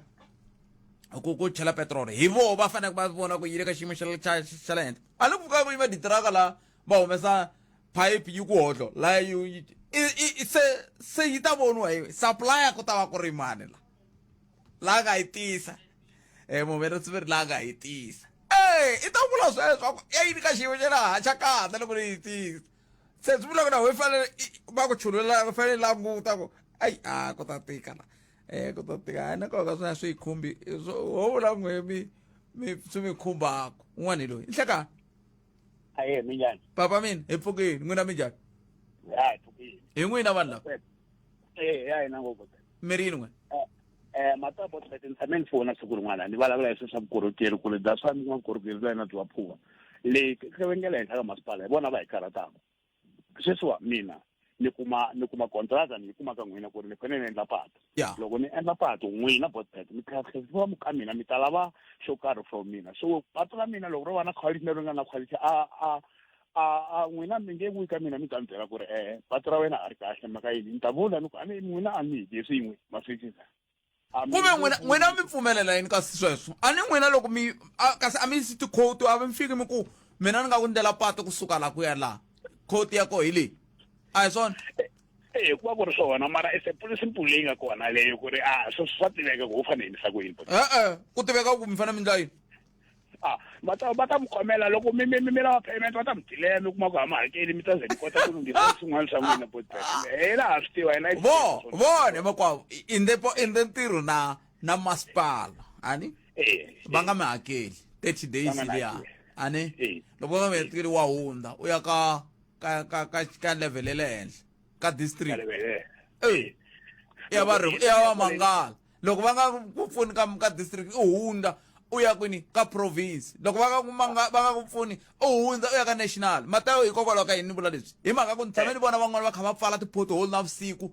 chela petrol, hi voho va fanele va vona ku yi le ka xiyimo xa le henhla. A ni ku pfuka ku yima ditiraka la va humesa pipe yi ku hodlo la yi se yi ta voniwa hi supplier, ku ta va ku ri mani la la nga yi tisa, muhumelerisi la nga yi tisa. I ta vula sweswo ku ya yini ka xiyimo xa le hansi xa kahle loko ni yi tisa. Se swi vula ku na we fanele va ku chululela, va fanele languta ku ayi a ku ta tika la, ku ta tika. Hayi, na nkoka swi swi yi khumbi, ho vula n'we mi swi mi khumbaka. Un'wana hi loyi. Nhlekani. Aye, minjhani? Papa mina hi pfukile, n'wina minjhani? Ya, hi pfukile. Hi n'wina vanhu lava. Ya hina ngopfu. Mi ri yini n'we? Eh, mata bot ni tshame ni fona siku rin'wana ni vulavula hi swilo swa vukorhokeri ku ri bya swa min'wa vukorhokeri bya hina byi va phuva leyi ka nge le henhla ka masipala hi vona va hi karhataka sweswiwa mina ni kuma ni kuma kontraka ni yi kuma ka n'wina ku ri ni fanele ni endla patu yeah. loko ni endla patu n'wina botbet mi tlhela mu ka mina mi ta lava xo karhi from mina so patu ra mina loko ro va na quality na ri nga na quality a a a a n'wina mi nge vuyi ka mina mi ta ni byela ku ri e patu ra wena a ri kahle mhaka yini ni ta vula ni ku a ni n'wina a mi hi dye swin'we ma swi twisisa kumbe n'wina n'wina mi pfumelela yini kasi sweswo a ni n'wina loko mi kasi a mi yisi tikhoti a mi fiki mi ku mina ni nga ku ndlela patu kusuka la ku ya laha khoti ya koho hi leyi a hi swona e ku va ku ri swona mara i simple simple leyi nga kona leyo ku ri a swi swa tiveka ku u fanele endlisa ku yini e-e ku tiveka ku mi fanele mi ndla yini a va ta va ta mi khomela loko mi mi mi lava payment va ta mi dileya mi kuma ku a mi hakeli mi ta ze mi kota ku lunghisa swin'wana swa n'wina botbet hi laha swi tiva hina vo vone makwavo inde po inde ntirho na na masipala ani va nga mi hakeli 30 days liya ani loko va nga mi hakeli wa hundza u ya ka ka ka ka ka level ya le henhla ka district eh ya va ya va mangala loko va nga ku pfuni ka ka district u hundza u ya kwini ka province loko va nga ku manga va nga ku pfuni u hundza u ya ka national matayo hikokwalaho ka yini ni vula leswi hi mhaka ku ni tshame ni vona van'wana va kha va pfala ti-pothole navusiku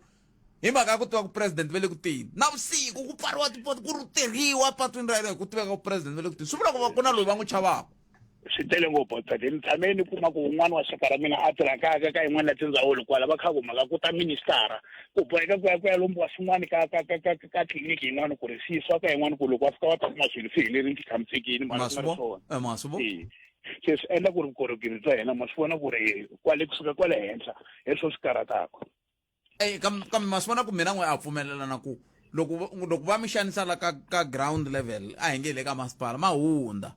hi mhaka ya ku tiva ku president va le ku teni navusiku ku pfariwa tipoti ku tirhiwa patwini ra yena hi ku tiveka ku president va le ku teni swi vula ku va ku na loyi va n'wi chavaka swi tele ngopfu but ni tshame ni kuma ku un'wana wa xaka ra mina a tirhaka ka ka yin'wana ya tindzawulo kwala va kha ku mhaka ku ta ministara ku boheka ku ya ku ya lombiwa swin'wana ka ka ka ka ka tliliniki yin'wana ku ri swi yisiwa ka yin'wana ku loko va fika va ta kuma swilo swi helerile swi tshamisekile mara ku nga ri swona eh, ma swi eh. Se swi endla ku ri vukorhokeri bya hina ma swi vona ku ri kwale kusuka kwale henhla hi swo swi karhataka Ey kambe kambe ma swi vona ku mina n'we a pfumelelana ku loko loko va mi xanisa la ka ka ground level a hi nge le ka masipala ma hundza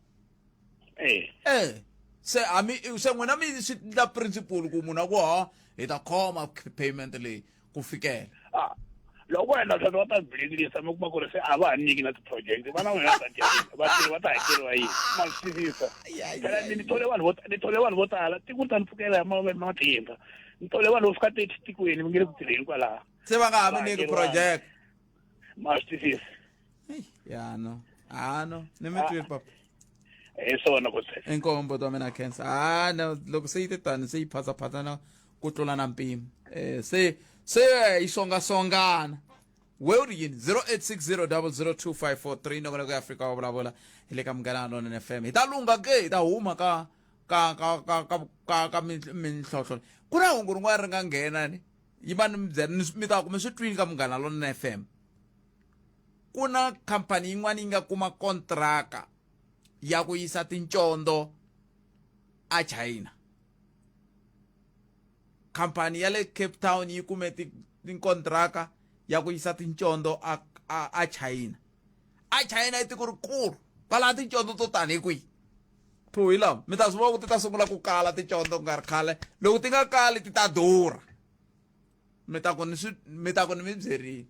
eh eh se a mi se n'wina mi swi ndla principle ku munhu a ku ha hi ta khoma payment leyi ku fikela ah loko wena sweswo va ta blacklista mi kuma ku ri se a va ha nyiki na ti-project vana n'wina va ta vatirhi va ta hakeriwa yini ma swi twisisa phela ni thole vanhu vo ni thole vanhu vo tala tiko ri ta ni pfukela hi matimba ni thole vanhu vo fika 30 tikweni mi nge le ku tirheni kwalaha se va nga ha mi nyiki project ma swi twisisa ya no ah no ni mi twile papa hi swona ku inkomu buti wa mina khensa ah no loko se yi te tani se yi phasaphatsana ku tlula na mpimo eh se se yi songasongana we u ri yini 0860002543 nongonoko ya afrika wa vulavula hi le ka munghana lonene fm hi ta lungha ke hi ta huma ka ka ka ka ka ka ka mintlhontlho ku na hungu rin'wana ri nga nghena ni yi va ni mi byela mi ta ku mi swi twini ka munghana lonene fm ku na khampani yin'wana yi nga kuma kontraka ya ku yisa tincondo a China khampani ya le Cape Town yi kume tinkontraka ya ku yisa tincondo a, a, a China a China i tiko rikulu va lava tincondo to tani hi kwihi to hi lama mi ta swi vona ku ti ta sungula ku kala tincondo ku nga ri khale loko ti nga kali ti ta durha mi ta ku ni swi mi ta ku ni mi byerile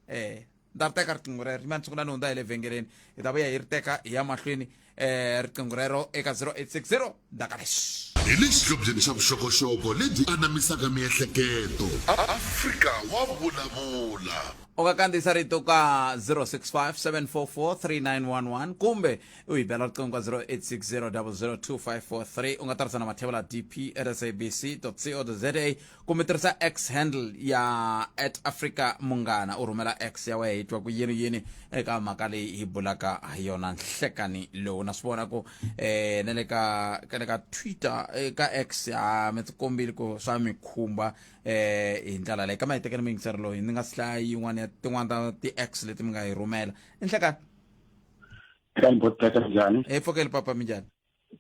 eh ni ta ri teka riqingho rero yimani sungula ni hundza hi le vhengeleni hi ta vuya hi ri teka hi ya mahlweni um riqingho rero eka 0860 ndaka lexi hi le xihlobyeni xa vuxokoxoko lebyi anamisaka miehleketo afrika wa vulavula u nga kandziyisa rito ka 065 744 3911 kumbe u hi bela riqingho ka 0860 002543 u nga tirhisa na mathevula dp at sabc co za kumbe tirhisa x handle ya at africa munghana u rhumela x ya wena hi twa ku yini yini eka mhaka leyi hi bulaka ha yona nhlekani lowu na swi vona ku eh na le ka ka le ka twitter eh, ka x ha mi tikombile ku swa mi khumba eh hi ndlela leyi kambe hi tekeni muyingiseri loyi ni nga si hlaya yin'wana ya tin'wana ta ti-x leti mi nga yi rhumela i nhlekani Kani boteka njhani? Hi pfukeli papa minjhani?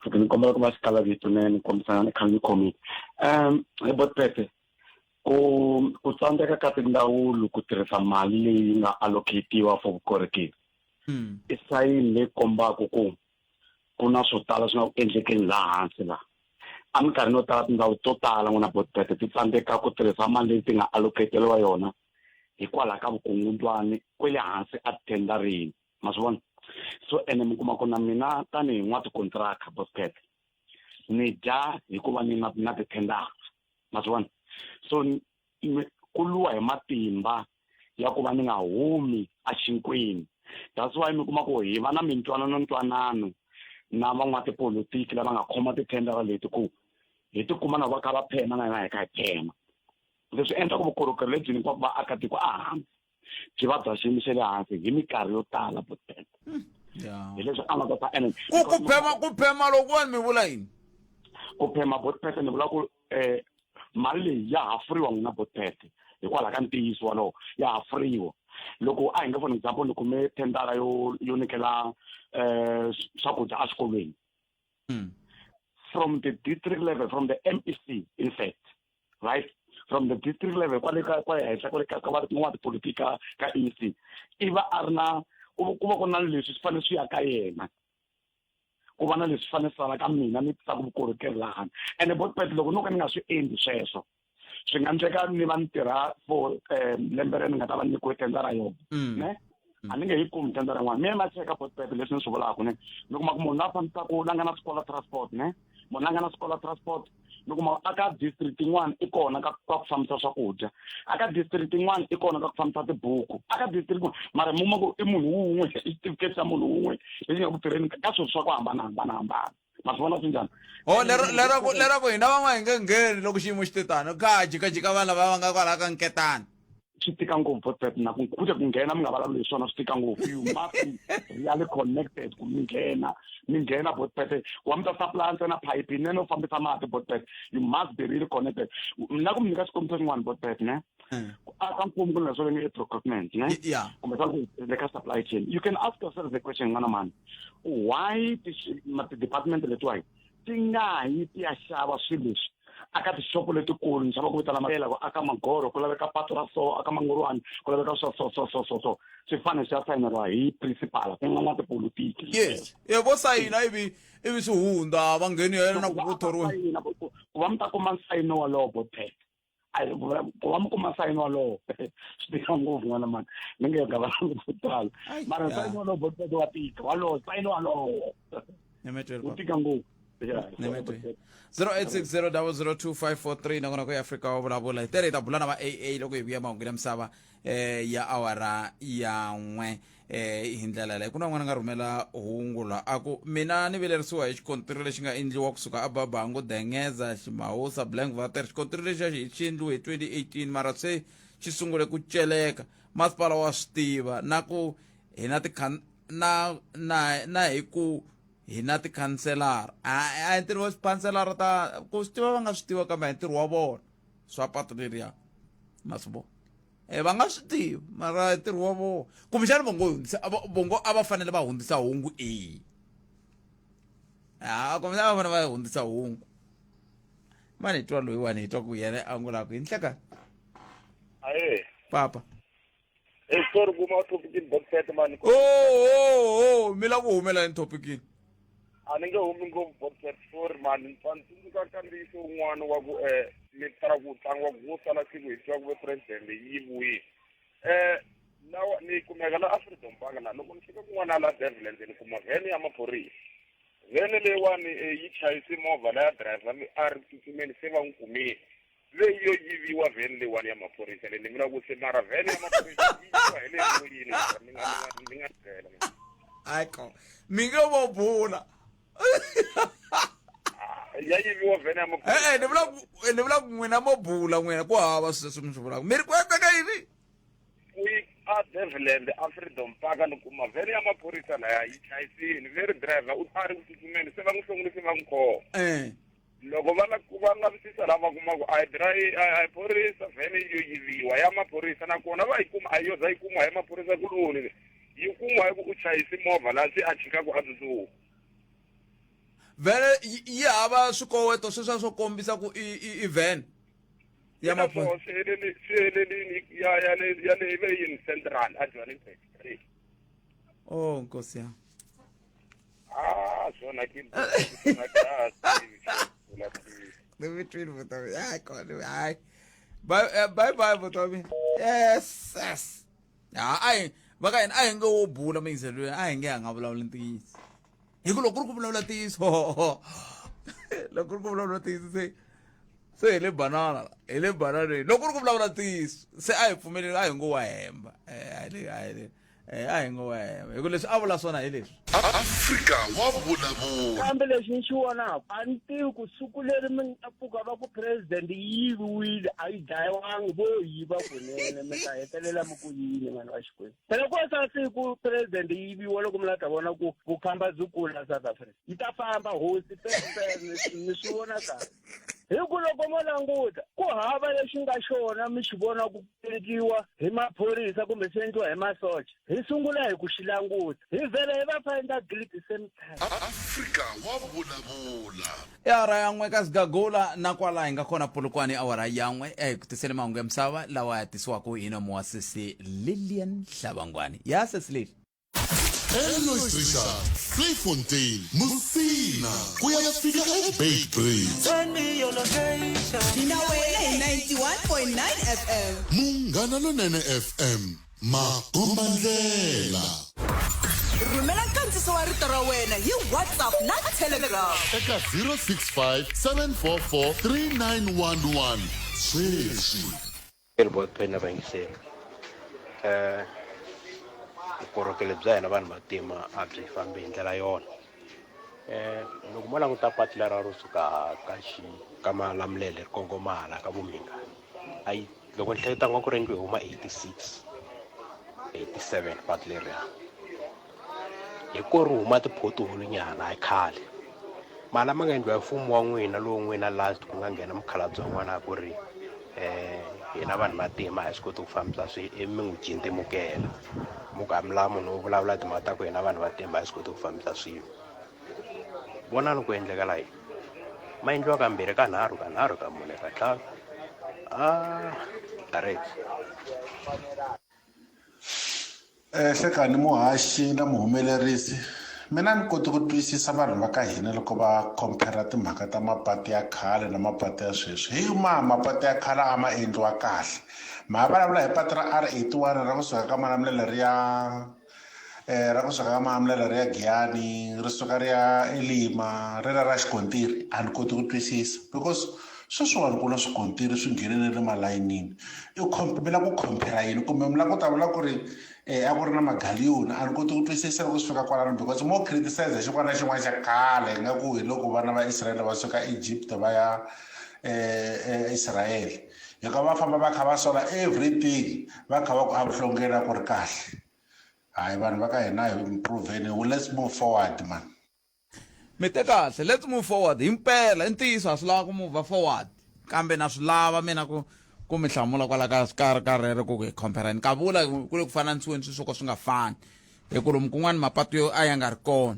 Futhi ni kombela ku va xikala vito ne ni kombisa ni kha ni khomile. Um hi botpete ku ku tsandzeka ka tindzawulo ku tirhisa mali leyi nga allocatiwa for vukorhokeri i sayini leyi kombaka ku ku na swo tala swi nga ku endlekeni laha hansi laha eminkarhini yo tala tindhawu to tala n'wina botpete ti tsandzeka ku tirhisa mali leyi ti nga allocateliwa yona hikwalaho ka vukungundzwani kwele hansi a thendarini ma swi vona so ene mi kuma ku na mina tanihi n'watikontiraka boscat ni dya hikuva ni na na tithendara ma swi vona so ku lwiwa hi matimba ya ku va ni nga humi exinkweni. That's why mi kuma ku hi va na mintwanano-ntwanano na van'watipolitiki lava nga khoma tithendara leti ku hi tikuma na va kha va phema na hina hi kha hi phema. Leswi endla ku vukorhokeri lebyi nyikiwaka vaakatiko ehansi byi va bya xiyimo xa le hansi hi minkarhi yo tala botete. Hi leswi a nga ta ene ku ku phema ku phema lokuwani mi vula yini? Ku phema botete ni vula ku eh mali leyi ya hafuriwa n'wina botete hikwalaho ka ntiyiso walowo ya hafuriwa. Loko a hi nge for example ni kume thendara yo yo nyikela eh swakudya exikolweni. From the district level, from the MEC in fact, right? From the district level kwale ka kwale henhla kwale ka ka van'watipolitiki ka ka EC i va a ri na ku va ku na leswi swi fanele swi ya ka yena. Ku va na leswi fanele swi sala ka mina ni tisaka vukorhokeri lahani. Ene botpet loko no ka ni nga swi endli sweswo swi nga endleka ni va ni tirha for lembe leri ni nga ta va ni nyikiwe tendara yona. Ne? A ni nge yi kumi tendara yin'wana. Mina na cheka botpet leswi ni swi vulaka ne. Ni kuma ku munhu la fambisaka la nga na scholar transport ne. Munhu la nga na scholar transport ni kuma a ka district yin'wana i kona ka ka ku fambisa swakudya. A ka district yin'wana i kona ka ku fambisa tibuku. A ka district yin'wana mara mi kuma ku i munhu wun'we i xitifiketi xa munhu wun'we lexi nga ku tirheni ka swilo swa ku hambanahambana hambana. Ma swi vona swi njhani? Oh, lero lero ku lero ku hina van'wana hi nge ngheni loko xiyimo xi te tano ka jikajika vanhu lava va nga kwalaha ka nketana. Swi tika ngopfu botpet na ku kute ku nghena mi nga vulavuli hi swona swi tika ngopfu. You must be really connected ku mi nghena mi nghena botpet wa mi ta supply ntsena phayiphi yinene yo fambisa mati botpet. You must be really connected. Na ku mi nyika xikombiso xin'wana botpet ne. Aka mfumo ku na leswi va nge i procurement ne. Kumbe swa ku le ka supply chain. You can ask yourself the question n'wana mhani. Why ti-department letiwa ti nga yi ti ya xava swilo leswi aka tixopo letikulu ni xava ku vitana maela ku aka Magoro ku laveka patu ra so aka Mangorwani ku laveka swa so so so so so swi fanele swi ya sayineriwa hi principal ku nga n'watipolitiki. Yes. E vo sayina ivi ivi swi hundza va ngheni yena na ku vo thoriwa. Ku va mi ta kuma nsayino walowo botete. A ku va mi kuma nsayino walowo swi tika ngopfu n'wana mani ni nge nga va vo tala mara nsayino walowo botete wa tika walowo nsayino walowo wu tika ngopfu. 0860002543 nakona ku Afrika wa vulavula hi tele hi ta bula na va AA loko hi vuya mahungu ya misava ya awara ya n'we hi ndlela leyi ku na un'wana nga rhumela hungu la a ku mina ni vilerisiwa hi xikontiri lexi nga endliwa kusuka ababangu dengeza ximawusa blank vater xikontiri lexi xi xi endliwe hi 2018 mara se xi sungule ku celeka masipala wa swi tiva na ku hi na tikhan na na na hi ku hi na tikhanselara a a hi ntirho wa swikhanselara ta ku swi tiva va nga swi tiva kambe a hi ntirho wa vona swa patu leriya ma swi vona e va nga swi tivi mara ntirho wa vona kumbexana va ngo hundzisa va ngo a va fanele va hundzisa hungu e a kumbexana va fanele va hundzisa hungu mani hi twa loyiwani hi twa ku yena a ngulaku hi nhlekani aye papa Hey, sorry kuma topikini boxet mani. Oh, oh, oh, mi la ku humela ni topikini. A ni nge humi ngopfu boxet sorry mani. Ni pfa ni tsundzuka nkandziyiso wun'wana wa ku mi tala ku tlanga wa ku wo sala siku hi twa ku ve president yi vuyile. Lawa ni kumeka la Freedom Park la loko ni fika kun'wana la Devland ni kuma vhene ya maphorisa. Vhene leyiwani yi chayise movha la ya driver a ri tsutsumeni se va n'wi kumile. Leyi yo yiviwa vhene leyiwani ya maphorisa leyi ni vula ku se mara vhene ya maphorisa yi yiviwa hi le moyeni ni nga ni nga ni nga byela. Hayi mi nge vo bula. Ya yiviwa vhene ya maphorisa. E-e ni vula ku ni vula ku n'wina mo bula n'wina ku hava swilo leswi mi swi vulaka mi ri ku endleka yini? Ku yi a Devland a Freedom Park ni kuma vhene ya maphorisa laya yi chayisini very driver u a ri ku tsutsumeni se va n'wi hlongole se va n'wi khoma. Loko va la va lavisisa lava kuma ku a hi dry a hi phorisa vhene yo yiviwa ya maphorisa nakona va yi kuma a yo za yi kumiwa hi maphorisa kuloni yi kumiwa hi ku u chayise movha laha se a chikaku a tsutsuma. Vhene yi hava swikoweto sweswiya swo kombisa ku i i i vhene ya maphorisa. Swi heleli swi helelini ya ya le ya le ve yini Central a Johannesburg. Oh nkosi yami. Ah, swona ke Let me vutomi. Hayi kona hayi. Bye bye bye vutomi. Yes, yes. Ha a hi va ka hina a hi nge wo bula muyingiselo a hi nge a nga vulavuli ntiyiso. Hi ku loko ku ri ku vulavula ntiyiso loko ku ri ku vulavula ntiyiso se Se hi le banana hi le bananeni loko ku ri ku vulavula ntiyiso se a hi pfumeleli a hi ngo wa hemba eh, a hi le a hi le eh, a hi ngo wa hemba hi ku leswi a vula swona hi leswi. Afrika wa vulavula. Kambe lexi ni xi vonaka a ni tivi ku siku leri mi nga pfuka va ku president yi yiviwile a yi dlayiwangi vo yiva kunene mi ta hetelela mi ku yini vanhu va Xikwembu phela ko sa siku president yi yiviwa loko mi la ta vona ku vukhamba byi kula South Africa yi ta famba hosi fefere ni swi vona kahle hi ku loko mo languta ku hava lexi nga xona mi xi vona ku endliwa hi maphorisa kumbe swi endliwa hi masocha hi sungula hi ku xi languta hi vhela hi va find guilty same time. Afrika wa vulavula. I awara ya n'we ka Zigagula na kwala hi nga kona Polokwane awara ya n'we eh, ku tisele mahungu ya misava lawa ya tisiwaka hi nomo wa sesi Lilian Hlabangwani ya sesi Lili. Elois Richard, Vleifontein, Musina, ku ya fika eBeitbridge. Na wena hi 91.9 FM. Munghana Lonene FM, makombandlela. Rhumela nkandziso wa rito ra wena hi WhatsApp na Telegram. Eka 065 744 3911 sweswi. Billboard Pen na vayingiseri um vukorhokeri bya hina vanhu vantima a byi fambi hi ndlela yona um loko mo languta patu lera ro suka ka xi ka Malamulele ri kongoma hala ka vo Mhingani a yi loko ni hleketa nga ku ri endliwe hi vo ma 86 87 patu leriya hi ko ri huma ti-pothole nyana a hi khale mali lama nga endliwa hi mfumo wa n'wina lowu n'wina last ku nga nghena mukhalabye un'wana a ku ri um hina vanhu vantima a hi swi koti ku fambisa swi ivi mi n'wi jindimukela mu ku a mi lavi munhu wo vulavula timhaka ta ku hina vanhu vantima a hi swi koti ku fambisa swilo vonani ku endlekela yini ma endliwa kambirhi kanharhu kanharhu ka mune ka ntlhanu a direct. Hlekani muhaxi na muhumelerisi mina a ni koti ku twisisa vanhu va ka hina loko va compare timhaka ta mapatu ya khale na mapatu ya sweswi hi ma mapatu ya khale a ma endliwa kahle ma vulavula hi patu ra R 81 ra kusuka ka Malamulele ri ya ra kusuka ka Malamulele ri ya Giyani ri suka ri ya eLima ri ra ra xikontiri a ni koti ku twisisa because Sweswiwani ku na swikontiri swi nghene na le malayinini i mi lava ku compare yini kumbe mi lava ku ta vula ku ri a ku ri na magaliyoni a ni koti ku twisisa loko swi fika kwalano because mo criticize xin'wana na xin'wana xa khale ingaku hi loko vana va Israyele va suka Egypt va ya eIsrael hikuva va famba va kha va sola everything va kha va ku evuhlongeni a ku ri kahle hayi vanhu va ka hina hi improve-ni let's move forward man. Mi te kahle, let's move forward. Himpela, i ntiyiso ha swi lava ku move forward. Kambe na swi lava mina ku ku mi hlamula kwala ka ka ka rero ku hi compare ni ka vula ku le ku fananisiweni swilo swo ka swi nga fani. Hi ku lomu kun'wana mapatu yo a ya nga ri kona.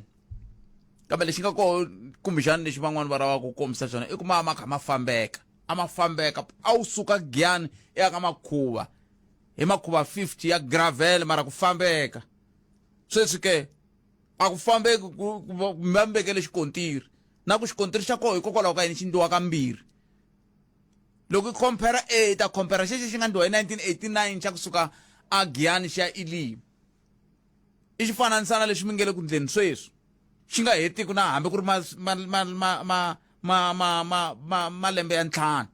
Kambe lexi nga koho kumbexana lexi van'wani va lavaka ku kombisa xona i ku ma ma kha ma fambeka. A ma fambeka a wu suka Giyani i ya ka Makhuva hi Makhuva 50 ya gravel mara ku fambeka. Sweswi ke a ku fambeki ku va mi vekele xikontiri na ku xikontiri xa koho hikokwalaho ka yini xi ndliwa kambirhi loko i compare e i ta compare xexo xi nga ndliwa hi 1989 xa kusuka a Giyani xi ya Elim i xi fananisa na lexi mi nge le ku ndleni sweswi xi nga hetiku na hambi ku ri ma ma ma ma ma ma ma ma ma malembe ya ntlhanu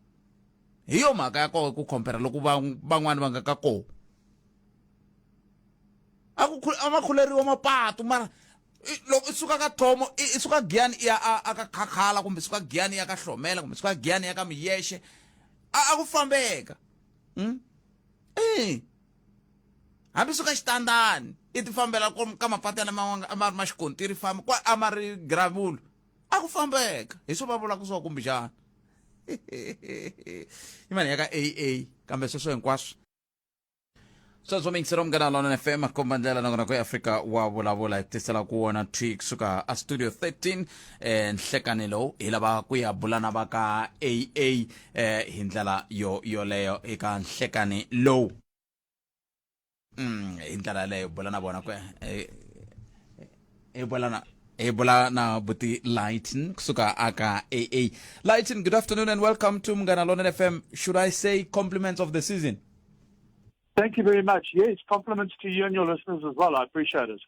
hi yo mhaka ya koho ku compare loko van'wani va nga ka koho a ku a ma khuleriwa mapatu mara loko i suka ka thomo i suka giyani i ya a ka khakhala kumbe suka giyani ya ka hlomela kumbe suka giyani ya ka miyexe a a ku fambeka Eh hambi suka xitandani i ti fambela ka mapatu ya lama a ma ri ma xikontiri famba kwa a ma ri gravulu a ku fambeka hi swo va vulaka swo kumbexana i mani ya ka aa kambe sweswo hinkwaswo Sweswo miyingiselo munghana Lonene FM komba ndlela nakona ku Afrika wa vulavula hi tisela ku wona thwi kusuka a studio 13 eh nhlekani lowu hi lava ku ya bula na va ka AA eh hi ndlela yo yoleyo eka nhlekani lowu hi ndlela yaleyo bula na vona ku eh, hi bula na hi bula na buti Lighton kusuka aka AA Lighton good afternoon and welcome to Munghana Lonene FM should I say compliments of the season Thank you very much. Yes, compliments to you and your listeners as well. I appreciate it.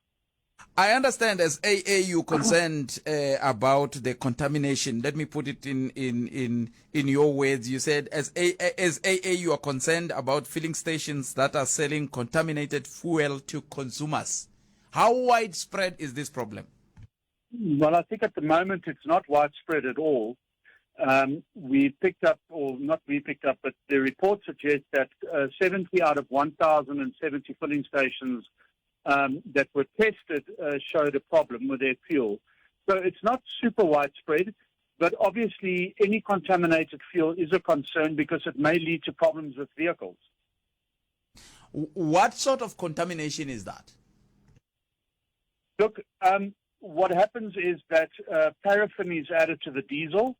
I understand as AA you concerned uh, about the contamination. Let me put it in, in, in, in your words. You said as AA, as AA you are concerned about filling stations that are selling contaminated fuel to consumers. How widespread is this problem? Well, I think at the moment it's not widespread at all. Um, we picked up, or not we picked up, but the report suggests that uh, 70 out of 1,070 filling stations um, that were tested uh, showed a problem with their fuel. So it's not super widespread, but obviously any contaminated fuel is a concern because it may lead to problems with vehicles. What sort of contamination is that? Look, um, what happens is that uh, paraffin is added to the diesel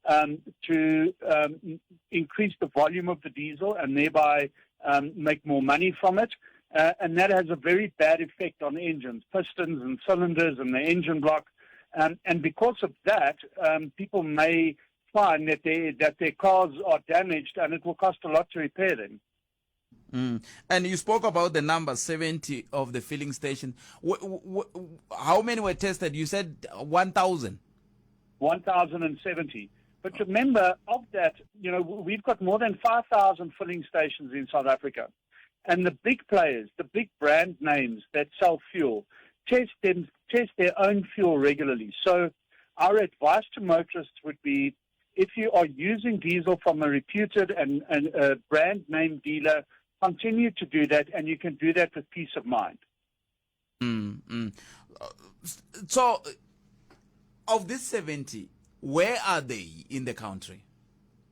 um, to um, increase the volume of the diesel and thereby um, make more money from it. Uh, and that has a very bad effect on engines, pistons and cylinders and the engine block. Um, and because of that, um, people may find that, they, that their cars are damaged and it will cost a lot to repair them. Mm. And you spoke about the number 70 of the filling station. How many were tested? You said 1,000. 1,070. But remember, of that, you know, we've got more than 5,000 filling stations in South Africa. And the big players, the big brand names that sell fuel, test them, test their own fuel regularly. So our advice to motorists would be if you are using diesel from a reputed and, and a brand name dealer, continue to do that, and you can do that with peace of mind. Mm, mm. So, of this 70, where are they in the country?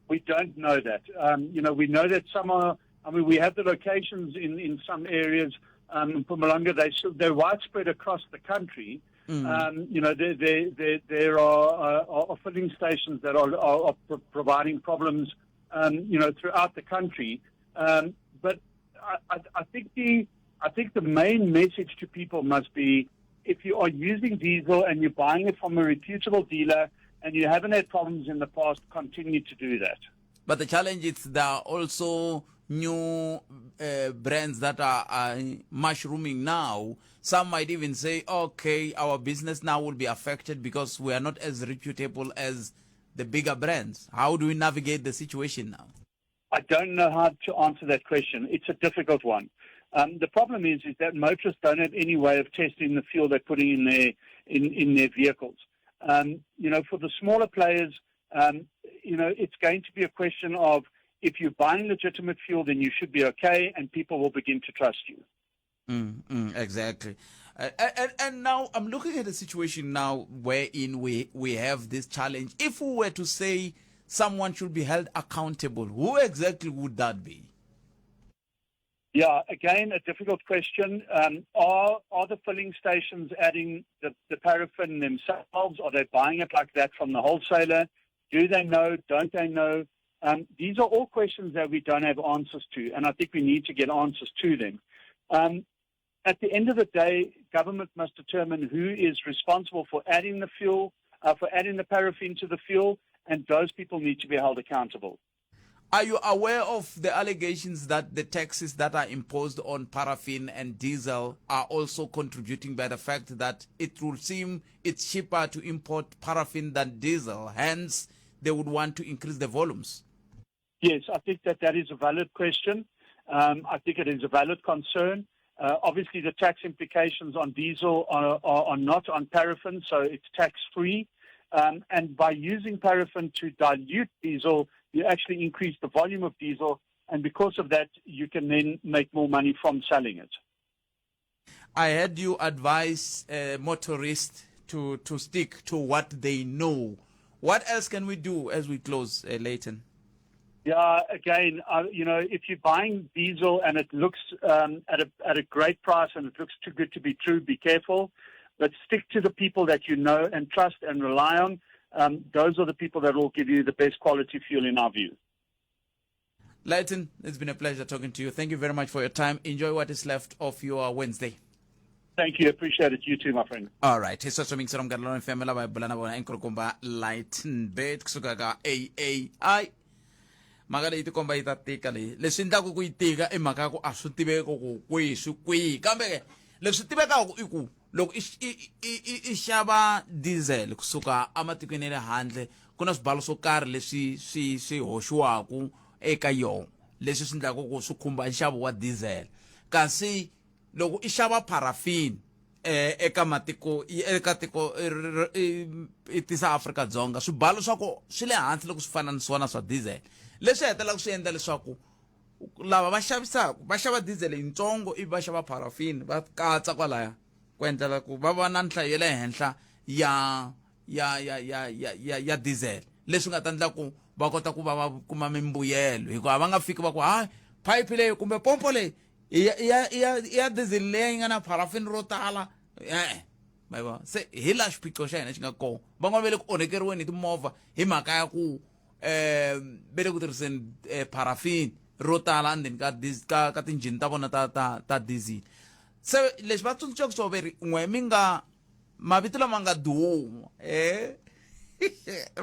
We don't know that. Um, you know, we know that some are, I mean, we have the locations in, in some areas. Um, in Mpumalanga, they, they're widespread across the country. Mm. Um, you know, there, there, there, there are, uh, are filling stations that are, are, are pro providing problems, um, you know, throughout the country. Um, but I, I, I think the I think the main message to people must be if you are using diesel and you're buying it from a reputable dealer and you haven't had problems in the past, continue to do that. But the challenge is there are also new uh, brands that are, are mushrooming now. Some might even say, okay, our business now will be affected because we are not as reputable as the bigger brands. How do we navigate the situation now? I don't know how to answer that question. It's a difficult one. Um, the problem is, is that motorists don't have any way of testing the fuel they're putting in their in, in their vehicles. Um, you know, for the smaller players, um, you know, it's going to be a question of if you're buying legitimate fuel, then you should be okay, and people will begin to trust you. Mm, mm, exactly. Uh, and, and now I'm looking at a situation now wherein we, we have this challenge. If we were to say someone should be held accountable, who exactly would that be? Yeah, again, a difficult question. Um, are, are the filling stations adding the, the paraffin themselves? Are they buying it like that from the wholesaler? Do they know? Don't they know? Um, these are all questions that we don't have answers to, and I think we need to get answers to them. Um, at the end of the day, government must determine who is responsible for adding the fuel, uh, for adding the paraffin to the fuel, and those people need to be held accountable. Are you aware of the allegations that the taxes that are imposed on paraffin and diesel are also contributing by the fact that it will seem it's cheaper to import paraffin than diesel, hence they would want to increase the volumes? Yes, I think that that is a valid question. Um, I think it is a valid concern. Uh, obviously, the tax implications on diesel are, are, are not on paraffin, so it's tax-free. Um, and by using paraffin to dilute diesel, you actually increase the volume of diesel, and because of that, you can then make more money from selling it. I heard you advise uh, motorists to, to stick to what they know. What else can we do as we close, uh, Leighton? Yeah, again, uh, you know, if you're buying diesel and it looks um, at a at a great price and it looks too good to be true, be careful. But stick to the people that you know and trust and rely on. Um, those are the people that will give you the best quality fuel in our view. Leighton, it's been a pleasure talking to you. Thank you very much for your time. Enjoy what is left of your Wednesday. Thank you. Appreciate it. You too, my friend. All right. Hi sweswo mingiselo munghana lona fm lava hi bula na vona enkulukumba Lighten Bet kusuka ka AAI. Mhaka leyi tikomba yi ta tika leyi. Leswi endlaka ku yi tika i mhaka ya ku a swi tiveki ku kwihi swi kwihi. Kambe ke leswi tivekaka i ku loko i i i i xava diesel kusuka ematikweni ya le handle ku na swibalo swo karhi leswi swi swi hoxiwaku eka yona leswi swi endlaka ku swi khumba nxavo wa diesel kasi loko i xava parafini eh, eka matiko eka tiko i tisa Afrika-Dzonga swibalo swa ko swi le hansi loko swi fananisiwa na swa diesel leswi hetelelaka swi endla leswaku lava va xavisaka va xava diesel yitsongo ivi va xava parafini va katsa kwalaya ku endlela ku va va na nhlayo ya le henhla ya ya ya ya ya ya ya diesel leswi nga ta endla ku va kota ku va va kuma mimbuyelo hikuva va nga fiki va ku hayi phayiphi leyi kumbe pompo leyi i ya i ya i ya i ya diesel leyi yi nga na parafini ro tala e-e ma yi vona se hi laha xiphiqo xa hina xi nga kona van'wana va le ku onhekeriweni hi timovha hi mhaka ya ku um va le ku tirhiseni eh, parafini ro tala endzeni ka ka ka tinjhini ta vona ta ta ta diesel se lexi va tsundzuxaka swo ve ri n'we mi nga mavito lama nga duma eh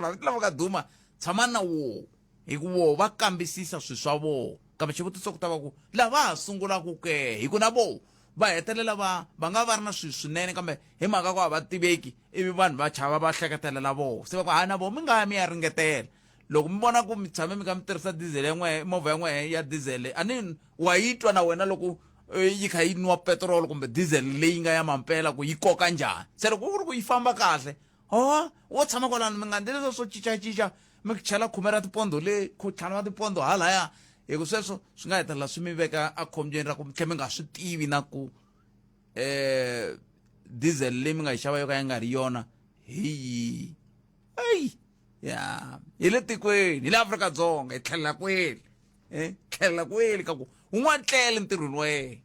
mavito lama nga duma tshama na wo hi ku vo va kambisisa swilo swa vona kambe xivutiso ku ta va ku lava ha sungulaka ke hi ku na vo va hetelela va va nga va ri na swilo swinene kambe hi mhaka ku a va tiveki ivi vanhu va chava va hleketelela voho se va ku hayi na voho mi nga ya mi ya ringetela loko mi vona ku mi tshame mi kha mi tirhisa diesel ya n'wehe movha ya n'wehe ya diesel a ni wa yi twa na wena loko eh, yi kha yi nwa petrol kumbe diesel leyi nga ya mampela ku yi koka njhani se loko ku ri ku yi famba kahle ho wo tshama kwalano mi nga ndli leswo swo cincacinca mi chela khume ra tipondho le ntlhanu wa tipondho halaya hi ku sweswo swi nga hetelela swi mi veka ekhombyeni ra ku mi tlhe mi nga swi tivi na ku eh diesel leyi mi nga yi xava yo ka yi nga ri yona hi yihi eyi ya hi le tikweni hi le Afrika-Dzonga hi tlhelela kwele eh tlhelela kwele ka ku un'wana tlele ntirhweni wa yena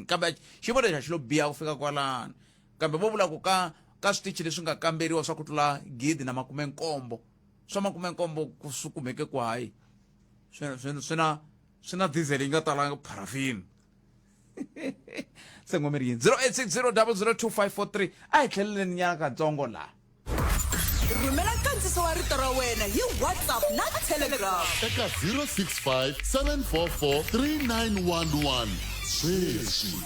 kambe xiyimo lexi a xi lo biha ku fika kwalano kambe vo vula ku ka ka switichi leswi nga kamberiwa swa ku tlula gidi na makumenkombo swa makumenkombo ku swi kumeke ku hayi swi swi swi na swi na diesel yi nga talanga parafini se ngome ri yini 0860 002543 a hi tlheleleni nyana katsongo laha Rhumela nkandziso wa rito ra wena hi WhatsApp na Telegram. Eka 065 744 3911 sweswi.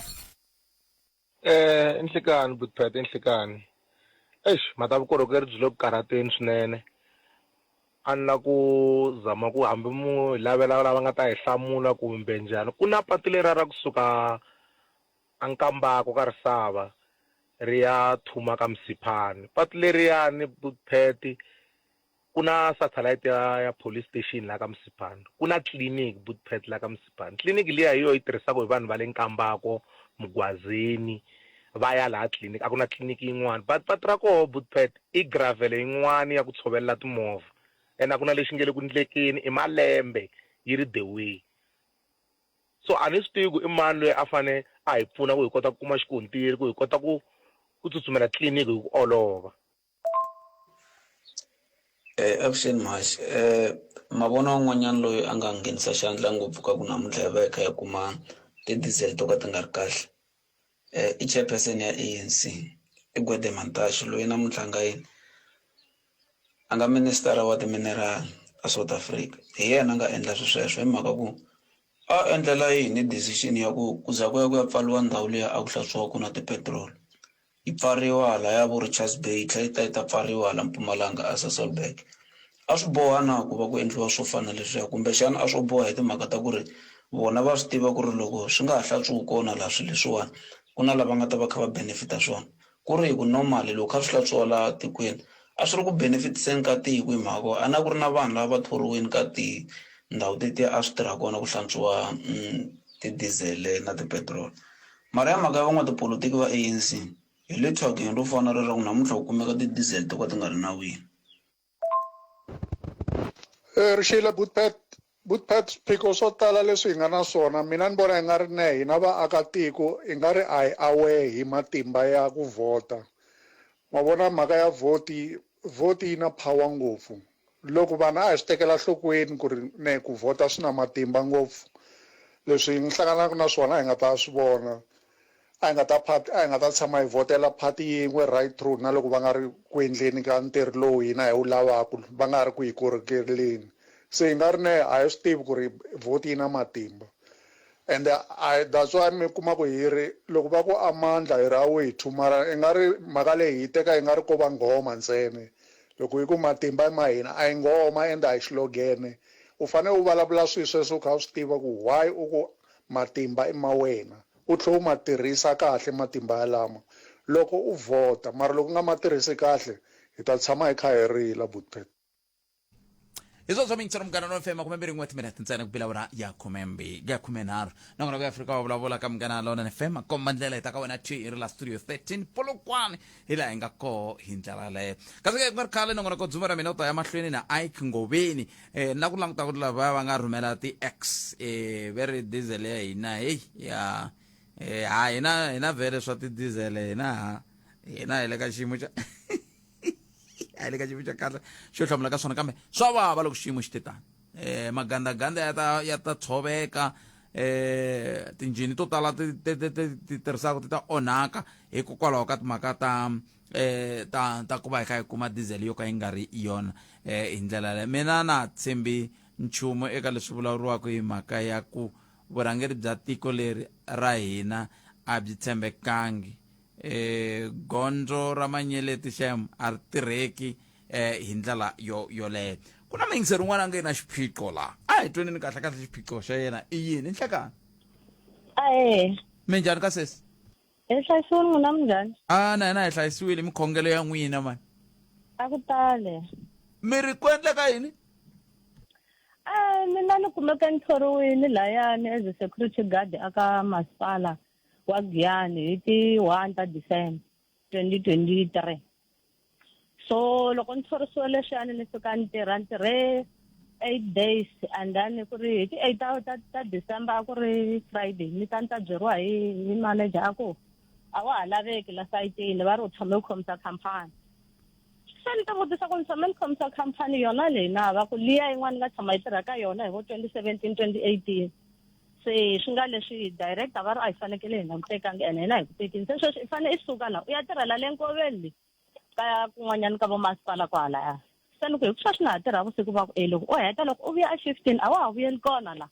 Eh, nhlikani Butpet nhlikani. Eish, mhaka vukorhokeri byi le ku karhateni swinene. A ni la ku zama ku hambi mu hi lavela lava nga ta hi hlamula kumbe njhani. Ku na patu leriya ra kusuka a Nkambako ka Risava ri ya thuma ka Msiphani. Patu leriyani Butpet ku na satellite ya ya police station laha ka Msiphani. Ku na clinic Butpet laha ka Msiphani. Clinic liya hi yona yi tirhisaka hi vanhu va le Nkambako, Mugwazeni va ya laha clinic a ku na clinic yin'wana. But patu ra koho Butpet i gravel yin'wana ya ku tshovelela timovha ene a ku na lexi nge le ku ndlekeni i malembe yi ri the way. So a ni swi tivi ku i mani loyi a fane a hi pfuna ku hi kota ku kuma xikontiri ku hi kota ku ku tsutsumela tliliniki hi ku olova. Eh, avuxeni mhaxi eh, ma vona un'wanyana loyi a nga nghenisa xandla ngopfu ka ku namuntlha hi va hi kha hi kuma ti-diesel to ka ti nga ri kahle eh, i chairperson ya A_N_C i Gwede Mantashe loyi namuntlha a nga yini a nga minister wa timinerali a South Africa hi yena a nga endla swi sweswo hi mhaka ku a endlela yini decision ya ku ku za ku ya ku ya pfariwa ndhawu liya a ku hlantswiwa kona ti-petrol yi pfariwa halaya vo Richards Bay yi tlhela yi ta yi ta pfariwa hala Mpumalanga a Sasolburg a swi boha na ku va ku endliwa swo fana na leswiya kumbexana a swo boha hi timhaka ta ku ri vona va swi tiva ku ri loko swi nga ha hlantswiwi kona laha swilo leswiwani ku na lava nga ta va kha va benefit-a swona ku ri hi ku normally loko kha swi hlantswiwa laha tikweni a swi ri ku benefit-iseni ka tiko hi mhaka ku a na ku ri na vanhu lava va thoriweni ka tindhawu tetiya a swi tirha kona ku hlantswiwa ti-diesel na ti-petrol mara ya mhaka ya van'watipolotiki va A_N_C hi le thyakeni ro fana na rero ku namuntlha ku kumeka ti-diesel to ka ti nga ri nawini. Rixile Butpet Butpet swiphiqo swo tala leswi hi nga na swona mina ni vona i nga ri ne hina vaakatiko i nga ri a hi aware hi matimba ya ku vhota ma vona mhaka ya vhoti vhoti yi na power ngopfu loko vanhu a hi swi tekela nhlokweni ku ri ne ku vhota swi na matimba ngopfu leswi hi hlanganaka na swona hi nga ta swi vona a hi nga ta a hi nga ta tshama hi vhotela party yin'we right through na loko va nga ri ku endleni ka ntirho lowu hina hi wu lavaka va nga ri ku hi korhokeleni se hi nga ri ne a hi swi tivi ku ri vhoti yi na matimba. And I that's why mi kuma ku hi ri loko va ku amandla hi ri awethu mara i nga ri mhaka leyi hi yi teka i nga ri ko va nghoma ntsena. Loko hi ku matimba i ma hina a hi nghoma ende a hi xilogene. U fanele u vulavula swilo sweswo u kha u swi tiva ku why u ku matimba i ma wena u tlhe u ma tirhisa kahle matimba yalama loko u vhota mara loko u nga ma tirhisi kahle hi ta tshama hi kha hi rila Butpet. Hi swona swa mingiselo Munghana Lona FM 21 timinete ntsena ku bila ura ya khumembi ya khumenharhu nongonoko ya Afrika wa vulavula ka Munghana Lona FM komba ndlela hi ta ka wena thwi hi ri la studio 13 Polokwane hi laha hi nga koho hi ndlela yaleyo kasi ke ku nga ri khale nongonoko dzuma ra mina u ta ya mahlweni na Ike Ngoveni eh, na ku languta ku lava va nga rhumela ti-x eh, ve ri diesel ya hina heyi ya eh, ha hina hina vhele swa ti-diesel hina ha hina hi le ka xiyimo xa a hi le ka xiyimo xa kahle xo hlamula ka swona kambe swa vava loko xiyimo xi te tani eh magandaganda ya ta ya ta tshoveka eh tinjhini to tala ti ti ti ti tirhisaka ti ta onhaka hikokwalaho ka timhaka ta eh ta ta ku va hi kha hi kuma diesel yo ka yi nga ri yona eh hi ndlela leyo mina na tshembi nchumu eka leswi vulavuriwaka hi mhaka ya ku vurhangeri bya tiko leri ra hina a byi tshembekangi eh gondzo ra manyeleti xem a ri tirheki eh hi ndlela yo yoleyo ku na muyingiseri un'wana a nge na xiphiqo laha a hi tweneni kahle kahle xiphiqo xa yena i yini nhlekani Ahee. minjhani ka sesi Hi hlayisiwile n'wina minjhani? A na hina hi hlayisiwile mikhongelo ya n'wina mani. A ku tale. Mi ri ku endleka yini? Eh, mina ni kumeka ni thoriwile layani as a security guard aka masipala wa Giyani hi ti 1 ta December 2023. So loko ni thorisiwe leswiyani ni fika ni tirha ni tirhe 8 days and then ku ri hi ti 8 ta, ta, ta December a ku ri Friday ni ta ni ta byeriwa hi hi manager a ku a wa ha laveki la sayitini va ri u tshame u khomisa khampani se ni ta vutisa ku ni tshame ni khomisa khampani yona leyi na va ku liya yin'wana ni nga tshama yi tirha ka yona hi vo 2017 2018 se swi nga leswi director va ri a hi fanekele hi nga ku tekangi ene hina hi ku tekini se sweswi i fanele i suka la u ya tirhela le nkoveni le ka kun'wanyana ka vomasipala kwahalaya se ni ku hi ku sweswi na ha tirha vusiku va ku e loko u heta loko u vuya exiftini a wa ha vuyeli kona la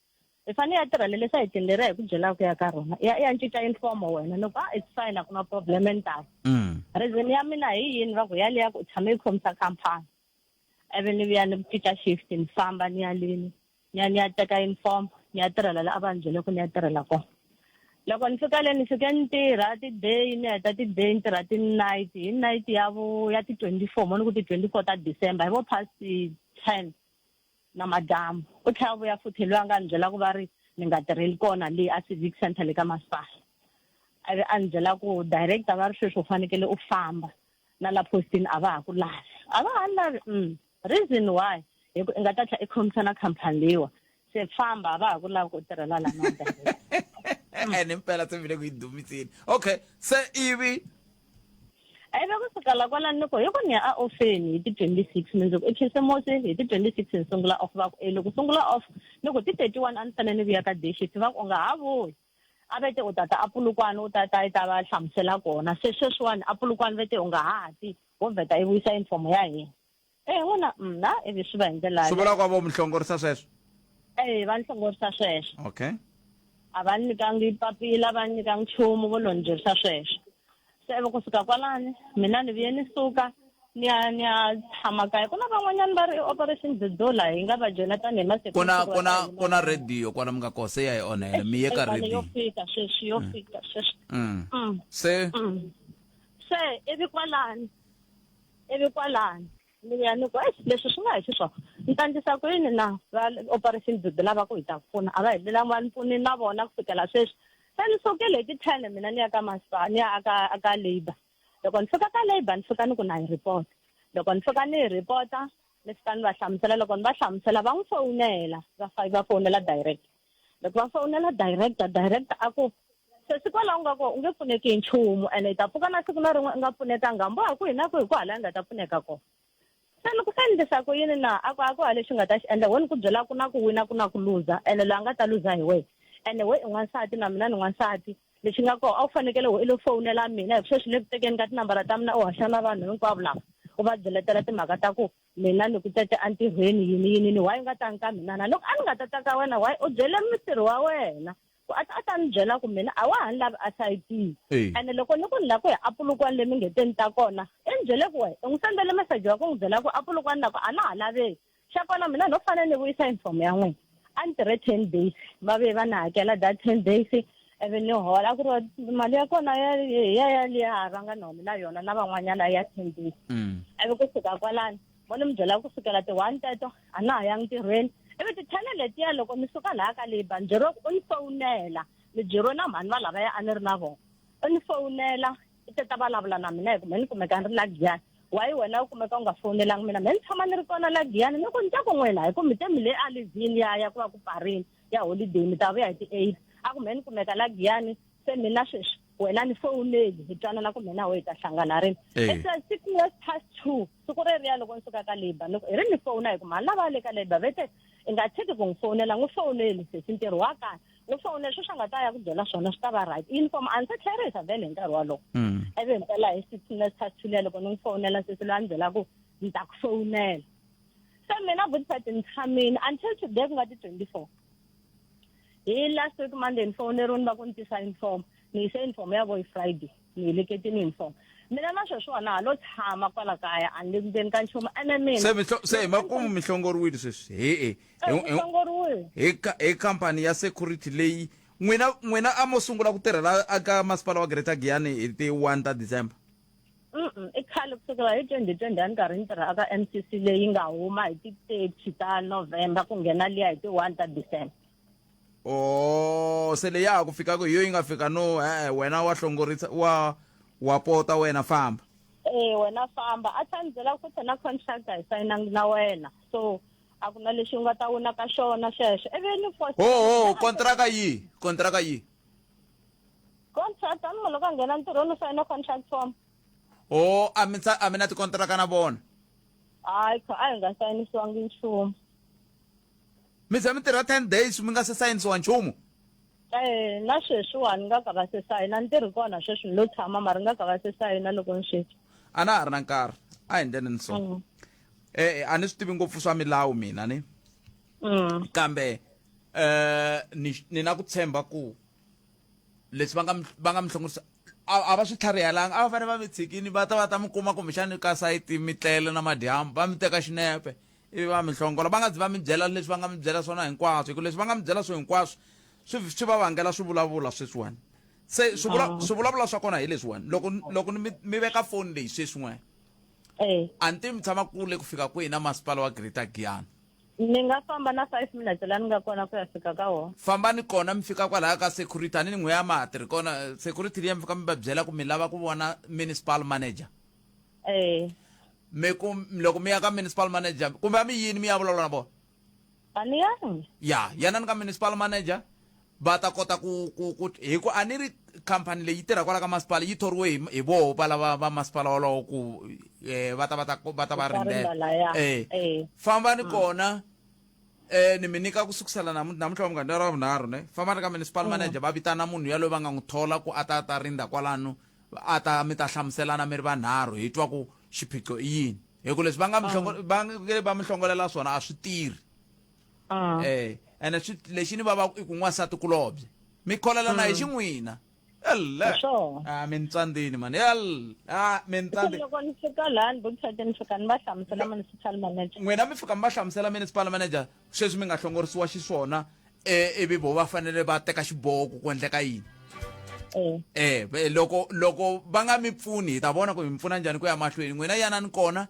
i fanele ya tirhela le sayitini leri hi ku byelaka ku ya ka rona ya ya cinca uniform wena ni ku a it's fine a ku na problem ni tala reason ya mina hi yini va ku yaliya ku u tshame yi khomisa khampani ivi ni vuya ni cinca shift ni famba ni ya leni ni ya ni ya teka uniform ni ya tirhela la a va ni byele ku ni ya tirhela kona loko ni fika le ni fike ni tirha ti-day ni heta ti-day ni tirha ti-night hi night ya vu ya ti-24 mo ni ku ti-24 ta December hi vo past 10 na madyambu u tlhela vuya futhi loyi a nga ni byela ku va ri ni nga tirheli kona le a civic center le ka masipala ivi a ni byela ku director va ri sweswi u fanekele u famba na la postini a va ha ku lavi a va ha ni lavi Reason why hi ku i nga ta tlhela i khomisa na khampani leyiwa se famba a va ha ku lavi ku tirhela la na ene impela se mi le ku yi dumiseni okay se ivi ivi kusuka la kwalani ni ku hi ku ni ya a ofeni hi ti 26 mundzuku i khisimusi hi ti 26 ni sungula off va ku e loko sungula off ni ku ti 31 a ni fanele ni vuya ka day shift va ku u nga ha vuyi a ve te u tata a Polokwane u ta ta i ta va hlamusela kona se sweswiwani a Polokwane ve te u nga ha ti wo vheta i vuyisa uniform ya hina Eh n'wina mna ivi swi va hi ndlela Swi vula ku va vo mi hlongorisa sweswo? Eh va ni hlongorisa sweswo. Okay. A va ni nyikangi papila, va ni nyikangi nchumu vo lo ni byerisa sweswo. Se ivi kusuka kwalani mina ni vuye ni suka ni ya ni ya tshama kaya. Ku na van'wanyana va ri operation Dudula hi nga va joyina tanihi ma Ku na ku na ku na radio kwala mi nga kona se ya hi onhela mi ye ka Yo radio. fika sweswi yo fika sweswi. Se Se ivi kwalani ivi kwalani ni vuya ni ku eish leswi swi nga hi xiswona ni ta endlisa ku yini na va operation dudula va ku hi ta pfuna a va hetelelanga va ni pfunile na vona ku fikela sweswi se ni sukile hi ti-ten mina ni ya ka masipala ni ya aka aka labour loko ni fika ka labour ni fika ni ku na yi report loko ni fika ni yi report-a ni fika ni va hlamusela loko ni va hlamusela va n'wi fowunela va va fowunela direct loko va fowunela director director a ku sesi kwalaho u nga kona u nge pfuneki hi nchumu ene i ta pfuka na siku na rin'we u nga pfunekanga hambi wa ha kwihi na kwihi ku hala i nga ta pfuneka kona se ni ku se endlisa ku yini na a ku a ku ha lexi u nga ta xi endla wo ni ku byela ku na ku wina ku na ku luza ene loyi a nga ta luza hi wena ene we i n'wansati na mina ni n'wansati lexi nga kona a wu fanekele we i lo fowunela mina hi ku sweswi le ku tekeni ka tinambara ta mina u haxa na vanhu hinkwavo lava u va byeletela timhaka ta ku mina ni ku tete entirhweni yini yini ni why u nga tangi ka mina na loko a ni nga ta ta ka wena why u byele mutirhi wa wena Ku a ta a ta ni byela ku mina a wa ha ni lavi esayitini. Eya. Ene loko ni ku ni lava ku ya aPolokwane le mi nge te ni ta kona, i ni byele ku we u n'wi sendele meseji wa ku n'wi byela ku aPolokwane na ku a na ha laveki. Xa kona mina no fanele ni vuyisa uniform ya n'wina. A ni tirhe 10 days, va vuye va ni hakela that 10 days ivi ni hola. A ku ri mali ya kona ya ya yaliya va nga ni holela yona na van'wanyana ya 10 days. Ivi kusuka kwalano vo ni mi byela ku sukela ti-one teto a na ha yangi ntirhweni. Ivi ti-ten letiya loko ni suka laha ka labour ni byeriwe ku u ni fowunela, ni byeriwe na mhani va lavaya a ni ri na vona. U ni fowunela i te ta vulavula na mina hi ku mehe ni kumeka ni ri la Giyani. Why wena u kumeka u nga fowunelanga mina? Mehe ni tshama ni ri kona la Giyani. Ni ku ni te ku n'wina hi ku mi te mi le a leave-ini ya ya ku va ku pfarile ya holiday mi ta vuya hi ti-eight. A ku mehe ni kumeka la Giyani se mina sweswi wena ni fowuneli hi twanana ku mina we hi ta hlangana rini. It's a 6 minutes past 2 siku reriya loko ni suka ka labour ni ku i ri ni fowuna hi ku mhani lava le ka labour ve te i nga tshiki ku n'wi fowunela n'wi fowuneli sesi ntirho wa kala n'wi fowuneli sweswi a nga ta ya ku byela swona swi ta va right uniform a ni se tlherisa vhele hi nkarhi wolowo. Ivi himpela hi 6 minutes past 2 liya loko ni n'wi fowunela sesi loyi a ni byela ku ni ta ku fowunela. Se mina Bootpet ni tshamile until today ku nga ti 24. Hi last week Monday ni fowuneriwile va ku ni tisa uniform, ni yise uniform ya vo hi Friday ni heleketile uniform. Mina na sweswiwani ha lo tshama kwala kaya a ni le ku ndleni ka nchumu ene mina Se mi se hi makumu mi hlongoriwile sweswi he e Eh, mi hlongoriwile. Hi ka hi company ya security leyi n'wina n'wina a mo sungula ku tirhela aka masipala wa Greater Giyani hi ti 1 ta December. I khale kusukela hi 2020 a ni karhi ni tirha aka MCC leyi nga huma hi ti 30 ta November ku nghena liya hi ti 1 ta December. Oh, se leyi ya ha ku fikaka hi yo yi nga fika no e-e wena wa hlongorisa wa wa pota wena famba. Eh wena famba a tlhela ni byela ku na contract a hi sayinangi na wena so a ku na lexi u nga ta wina ka xona xexo ivi ni ho ho kontraka yihi kontraka yihi Contract a ni munhu loko a nghena ntirhweni u sayina contract form. Oh, a mi a mi na tikontraka na vona? Hayi, a hi nga sayinisiwangi nchumu. Mi ze mi tirha 10 days mi nga se sayinisiwa nchumu? Eh, na sweswiwani nga ka va se sayina ni tirhi kona sweswi ni lo tshama mara nga ka va se sayina loko ni swi A na ha ri na nkarhi. A hi ndleni so. Eh, a ni swi tivi ngopfu swa milawu mina ni. Kambe eh ni ni na ku tshemba ku leswi va nga va nga mi hlongorisa a va swi tlharihelanga a va fanele va mi tshikini va ta va ta mi kuma kumbexani ka sayiti mi tlele na madyambu va mi teka xinepe ivi va mi hlongola va nga zi va mi byela leswi va nga mi byela swona hinkwaswo hi ku leswi va nga mi byela swo hinkwaswo swi swi va vangela swivulavula sweswiwani se swivula swivulavula swa kona hi leswiwani loko loko mi mi veka foni leyi sweswiwani a ni tivi mi tshama kule ku fika kwihi na masipala wa Greater Giyani. Ni nga famba na 5 minutes la ni nga kona ku ya fika ka wona. Fambani kona mi fika kwalaya ka security a ni ni n'we ya ma ha tirhi kona security liya mi fika mi va byela ku mi lava ku vona municipal manager. Eh. Mi ku loko mi ya ka municipal manager kumbe a mi yini mi ya vulavula na vona? A ni yangi. Ya, yanani ka municipal manager va ta kota ku ku ku hi ku a ni ri khampani leyi tirha kwala ka masipala yi thoriwe hi hi voho va lava va masipala wolowo ku eh, va ta va ta va ta va rindzela eh fambani kona eh ni mi nyika ku sukusela namuntlha namuntlha va muganga ra vunharhu ne fambani ka municipal manager va vitana munhu yaloye va nga n'wi thola ku a ta ta rinda kwalano a ta mi ta hlamuselana mi ri vanharhu hi twa ku xiphiqo i yini hi ku leswi va nga mi va nge va mi hlongolela swona a swi tirhi eh ene swi lexi ni vava i ku n'wansati kulobye mi kholelana hi xin'wina elle a mi ni tsandzini mani el a mi ni tsandzini loko ni fika laha ni bokisati ni fika ni va hlamusela municipal manager n'wina mi fika mi va hlamusela municipal manager sweswi mi nga hlongorisiwa xiswona eh ivi vo va fanele va teka xiboho ku ku endleka yini eh loko loko va nga mi pfuni hi ta vona ku hi mi pfuna njhani ku ya mahlweni n'wina yanani kona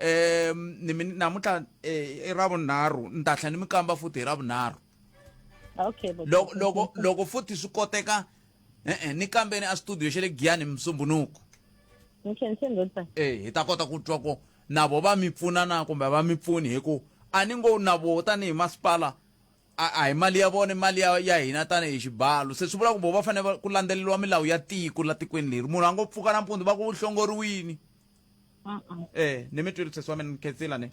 um ni mi namuntlha eh, i ravunharhu ni ta tlhela ni mi kamba futhi hi ravunharhu okay loko loko loko futhi swi koteka e-e ni kambeni a studio xa le giyani musumbunuku eh hi ta kota ku twa ku na vo va mi pfuna na kumbe va mi pfuni hi ku a ni ngo na vo tanihi masipala a a hi mali ya vona mali ya, ya hina tanihi xibalo se swi vula ku vo va fanele ku landzeleriwa milawu ya tiko la tikweni leri munhu a ngo pfuka nampundzu va ku hlongoriwini eh ni mi twile sesi wa mina ni khensile ne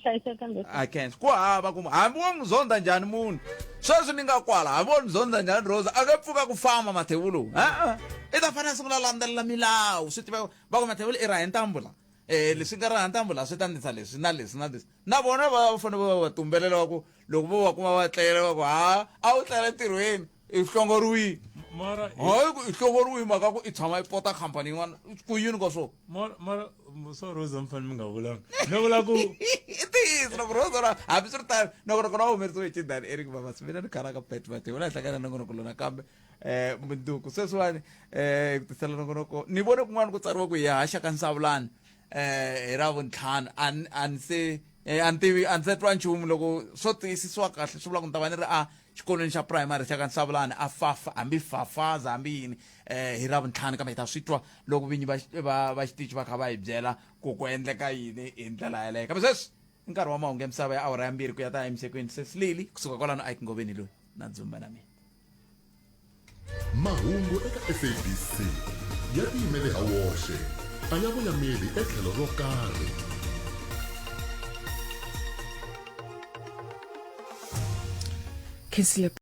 hlayiseka ndzeti a khensa ku hava ku hambi wo n'wi zonda njhani munhu sweswi ni nga kwala hambi wo n'wi zonda njhani rosa a nge pfuka ku famba mathevulu a i ta fanele a sungula landzelela milawu swi tiva va ku mathevulu i rahe ntambu la eh leswi nga raha ntambu la swi ta ndlisa leswi na leswi na leswi na vona va fanele va va tumbelela va ku loko vo va kuma va tlela va ku ha a wu tlela entirhweni i hlongoriwile mara hayi ku i hlongoriwe hi mhaka ku i tshama i pota khampani yin'wana ku yini ka swona mara mara swa rosa mi fanele mi nga vulanga ni vula ku i ntiyiso loko rosa ra hambi swi ri tano nongonoko lowu humerisiwe hi chindani eric babasi mina ni khalaka pet matimu la hlangana nongonoko lona kambe um munduku sweswiwani um ku tisela nongonoko ni vone kun'wana ku tsariwa ku hi haxa ka nsavulani um hi ra vuntlhanu a ni se a ni tivi a ni se twa nchumu loko swo tiyisisiwa kahle swi vula ku ni ta va ni ri a xikolweni xa primary xa ka nsavulani a fafa hambi fafaza hambi yini um hi ra vuntlhanu kambe hi ta swi twa loko vinyi va va va xitichi va kha va hi byela ku ku endleka yini hi ndlela yeleyo kambe sweswi i nkarhi wa mahungu ya misava ya awara ya mbirhi ku ya ta emisekweni sesilili kusuka kwalano ike ngoveni loyi na dzumba na mina Mahungu eka SABC ya tiyimele ha woxe, a ya voyameli etlhelo ro karhi. Khensile.